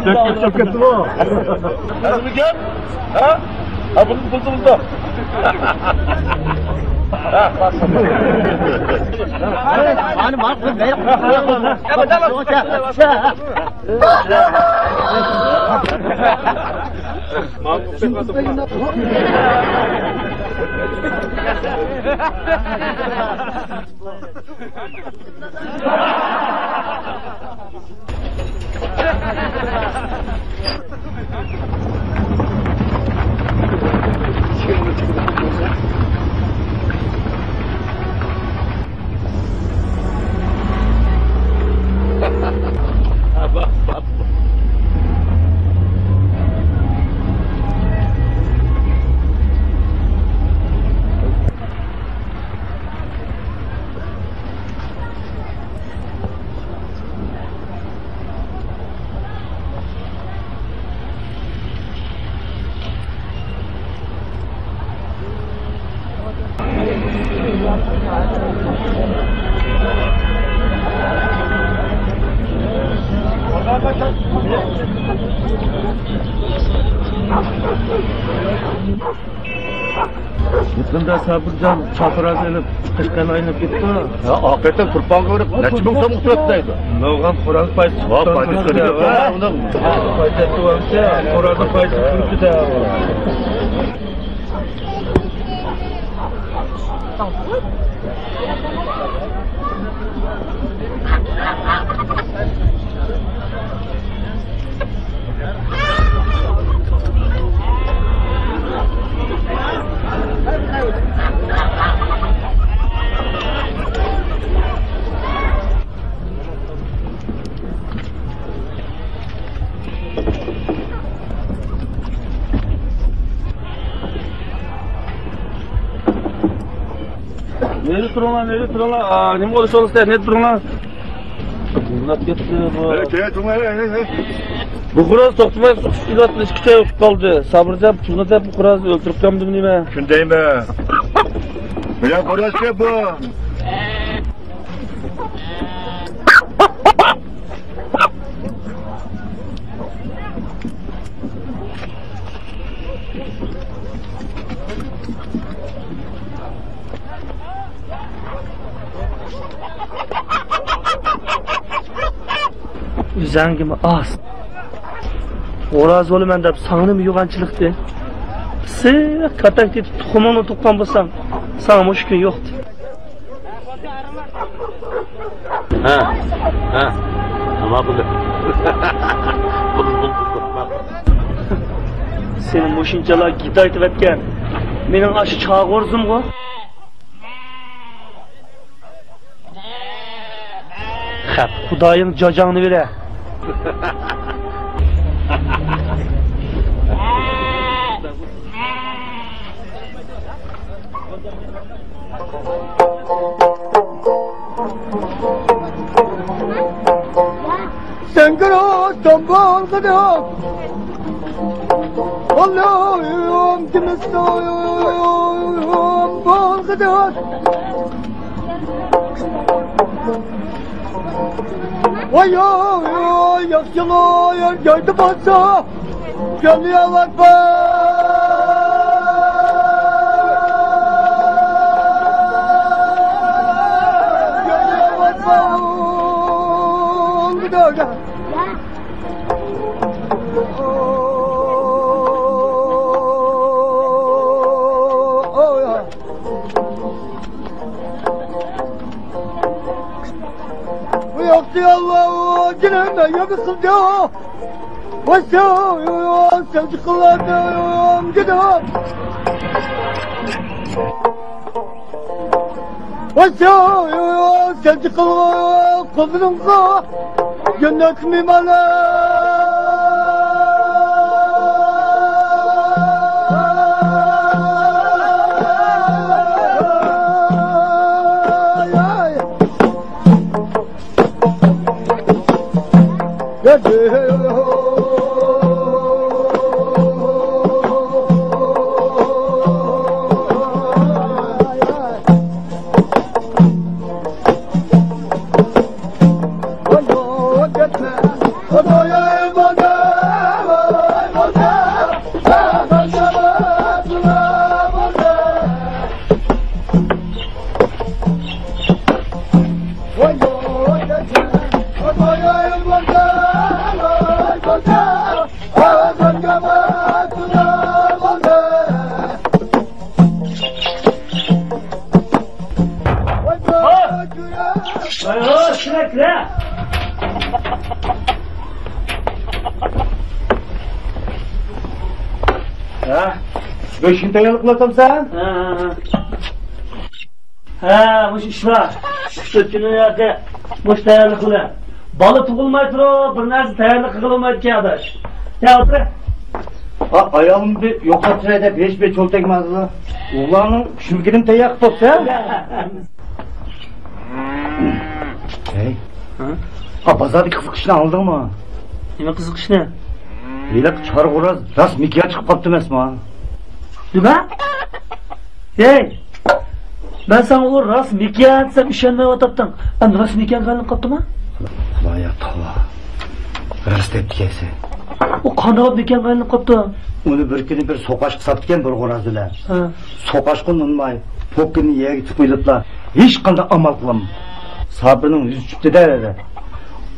چۆكۈپ، چۆكۈپ كەتتىغۇ. ھەزىمكەن؟ ھە؟ ھە، بۇنى بىلدىڭىزمۇ؟ ھە، بار. يېقىندا سابىرجان چاپراز ئېلىپ، قەشقەرنى ئايلىنىپ كېتىپتۇ. ھە، ئاقىۋەتتىن تۇرپانغا بېرىپ، نەچچە مىڭ سوم ئۇتتۇرۇپتۇ دەيدۇ. نۇرغۇن خوراز پايدىسى ۋاي، پايدىسى كۆرۈپ كەتتى. پايدىسى كۆرۈپ كەتتى. نېرى تۇرۇڭلار، نېرى تۇرۇڭلار. ئا، نېمە بولۇش بولسا، نېرى تۇرۇڭلار. ئۇزۇنلاپ كەتتى بۇ. ھەي، كەل، تۇرۇڭلار، ھەي، ھەي، ھەي. بۇ خوراز توختىماي سۈت ئېلىۋاتىدۇ، ئىككى چاي ئۇتۇپ قالدى. سابىرجان، تۇزنى دەپ بۇ خورازنى ئۆلتۈرۈپ قالمىدىمۇ نېمە؟ شۇندايمۇ؟ بىلەن خورازكەن بۇ. ئۆزەڭگىمۇ ئاز. خوراز بولىمەن دەپ ساڭىمۇ يوغانچىلىقتى. پىسسىق كاتەك تېتىپ تۇخۇمۇڭنى تۇغقان بولساڭ، ساڭا مۇشۇ كۈن يوقتى. ھە، ھە. ماقۇل. سېنى مۇشۇنچىلا گىدايتىۋەتكەن مېنىڭ ئاشۇ چاغ غورزۇمغۇ. خەپ، خۇدايىڭ جاجاڭنى بېرە. سەڭگىرو تومبۇلغىدۇ. ئاللاھۇم كىمىستويۇم بولغىدۇ. ۋاي، ۋاي، ۋاي، ياخشىلار يەردە بولسا، كۆڭلى ياۋار بار. كۆڭلى ياۋار بار. سەجدە قىلغان قوللىرىڭغا جەننەت مېھمانى. ھە؟ بۆشۈن تەييارلىق قىلىۋاتامسەن؟ ھە، ھە، ھە. ھە، مۇشۇ ئىش بار. ئۈچ تۆت كۈندىن ياقى مۇشۇ تەييارلىق قىلدى. بالا تۇغۇلماي تۇرۇپ، بىر نەرسە تەييارلىق قىلالمايدىكەن، ئاداش. كەل، ئولتۇر. ئا، ئايالىمنى بىر يوقلاپ چىقاي دەپ ھېچبىر چول تەگمەيدۇ. ئۇلارنىڭ چۈشمىكىنىمۇ تەييار قىلىپ بوپسەن. ھەي. ھە؟ ئا، بازاردىكى قىزىق ئىشنى ئاڭلىدىڭمۇ؟ نېمە قىزىق ئىشنى؟ ھېلىقى چارغۇراز راست مېكىياژ چىقىپ قاپتۇ ئەمەسمۇ؟ نېمە؟ ھەي! مەن ساڭا ئۇ راست مېكىياژ دېسەم ئىشەنمەيۋاتاتتىڭ. ئەمدى راست مېكىياژغا ئايلىنىپ قاپتۇما؟ خۇدايا، توۋا. راست دەپتىكەنسەن. ئۇ قانداق مېكىياژغا ئايلىنىپ قاپتۇ؟ ئۇنى بىر كۈنى بىر سوقاشقا ساتتىكەن بىر غوراز بىلەن. ھە. سوقاشقا ئۇنىماي، پوكىنى يەرگە تىقىۋېلىپلا، ھېچقانداق ئامال قىلالمىدىم. سابىرنىڭ يۈزى چۈشۈپتۇ-دە.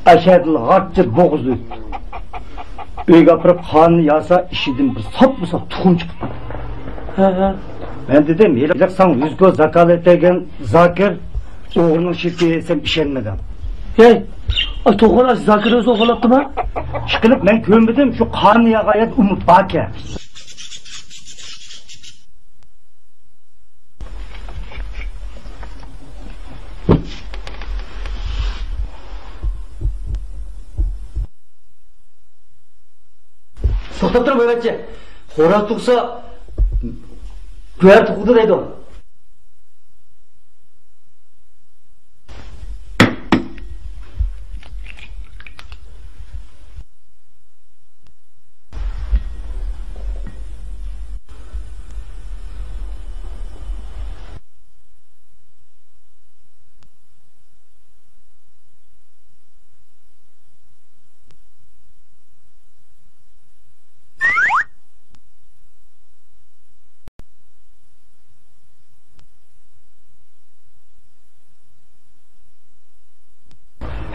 ئەشەدىل غارچە بوغۇزى ئۆتتى. ئۆيگە ئاپىرىپ قانىنى ياسا، ئىچىدىن بىر ساپمۇ ساپ تۇخۇم چىقىپتۇ. ھە، ھە. مەن دېدىم، ھېلىقى ساڭا يۈز كوي زاكالەت بەرگەن زاكىر ئوغرىنىڭ شېرىكى دېسەم ئىشەنمىدىم. ھەي، ئاي، توغرا، زاكىر ئۆزى ئوغرىلاپتىما؟ ئىشقىلىپ مەن كۆرمىدىم، شۇ قانىنى ياغان يەردە ئۇمۇ باركەن. توختاپ تۇرۇڭ، بويۋەتچى. خوراز تۇغسا، گۆھەر تۇغىدۇ دەيدۇ.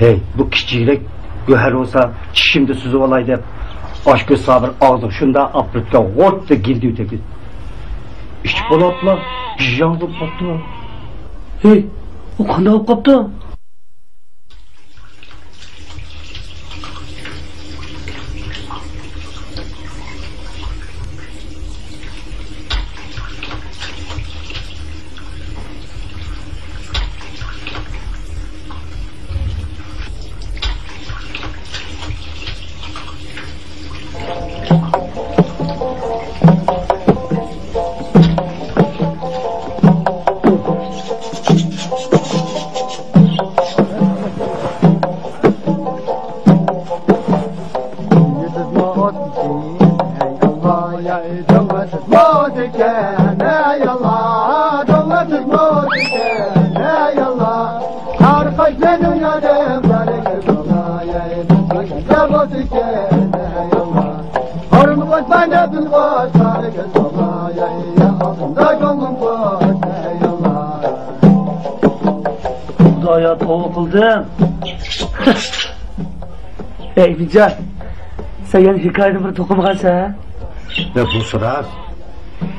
ھەي، بۇ كىچىكرەك گۆھەر بولسا چىشىمدا سۈزۈۋالاي دەپ، ئاشكۆز سابىر ئاغزىغا شۇنداق ئاپىرىپتىكەن، غوتتا گىلدىۋېتىپتۇ. ئىچىپ بولۇپلا بىژاڭ بولۇپ قاپتۇ. ھەي، ئۇ قانداق بولۇپ قاپتۇ؟ خۇدايا، توۋا قىلدىم. ئەي ئىمىنجان، سەن يەنە ھېكايىدىن بىر توقۇمىغانسەن، ھە؟ يا، بۇ راست.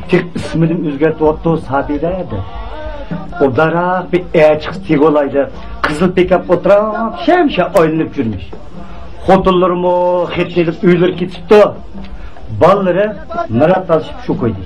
تېخى ئىسمىنىمۇ ئۆزگەرتىۋاپتۇ، سابىرە دەپ. ئوبدانراق بىر ئەر چىقسا تېگىۋالاي دەپ، قىزىل پىكاپ ئولتۇراپ، شەمشە ئايلىنىپ يۈرمىش. خوتۇنلىرىمۇ خېتىنى ئېلىپ ئۆيلىرىگە كېتىپتۇ. بالىلىرى مىرات تالىشىپ شۇ كويدا.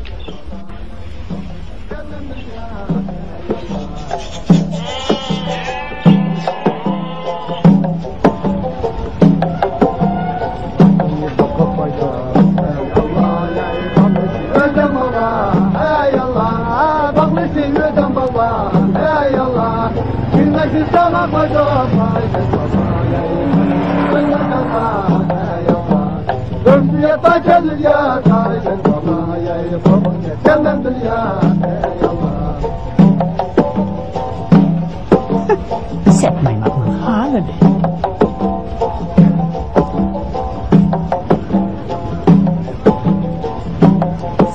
سەت مايماقنىڭ ھالى.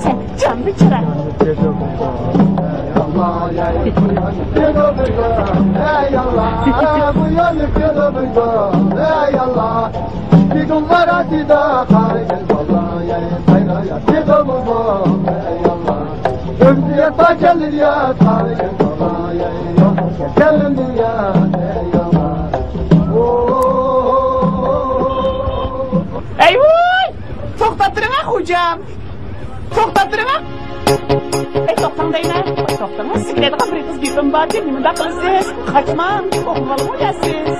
سەت جان بىچارە. ئەي ۋاي! توختاپ تۇرۇڭ، خوجام! توختاپ تۇرۇڭ! ئەي، توختاڭ دەيمەن! توختاڭ، سىزگە دەيدىغان بىر ئېغىز گېپىم بار، نېمانداق قىلىسىز؟ قاچماڭ، توختىۋالغۇ دەيسىز!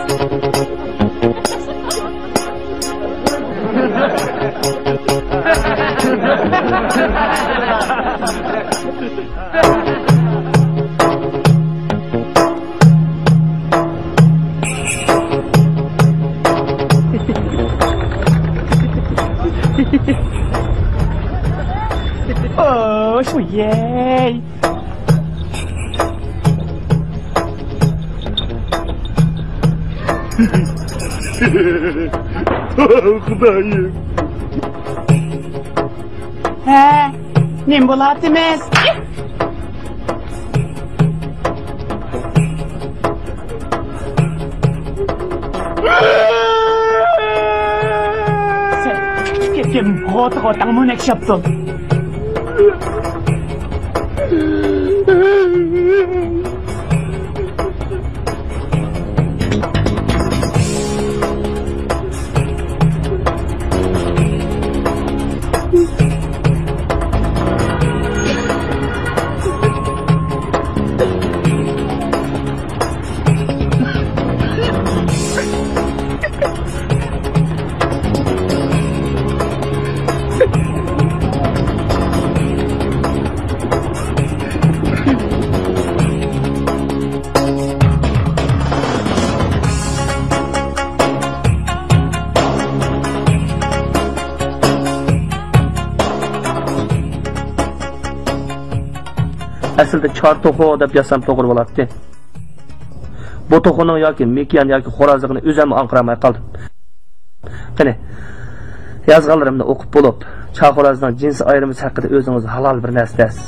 ئوش، ۋىيەي! خۇدايىم! ھە، نېمە بولاتىمىز؟ سەن كەتكەن غوتىغا ئوتاڭ مۇنەك شاپتۇ. ئەسلىدە چار توخۇ دەپ يازسام توغرا بولاتتى. بۇ توخۇنىڭ ياكى مېكىيان ياكى خورازلىقىنى ئۆزۈممۇ ئاڭقىرالماي قالدىم. قېنى، يازغانلىرىمنى ئوقۇپ بولۇپ، چار خورازنىڭ جىنسىي ئايرىمىسى ھەققىدە ئۆزىڭىز ھالال بىر نەرسە دەيسىز.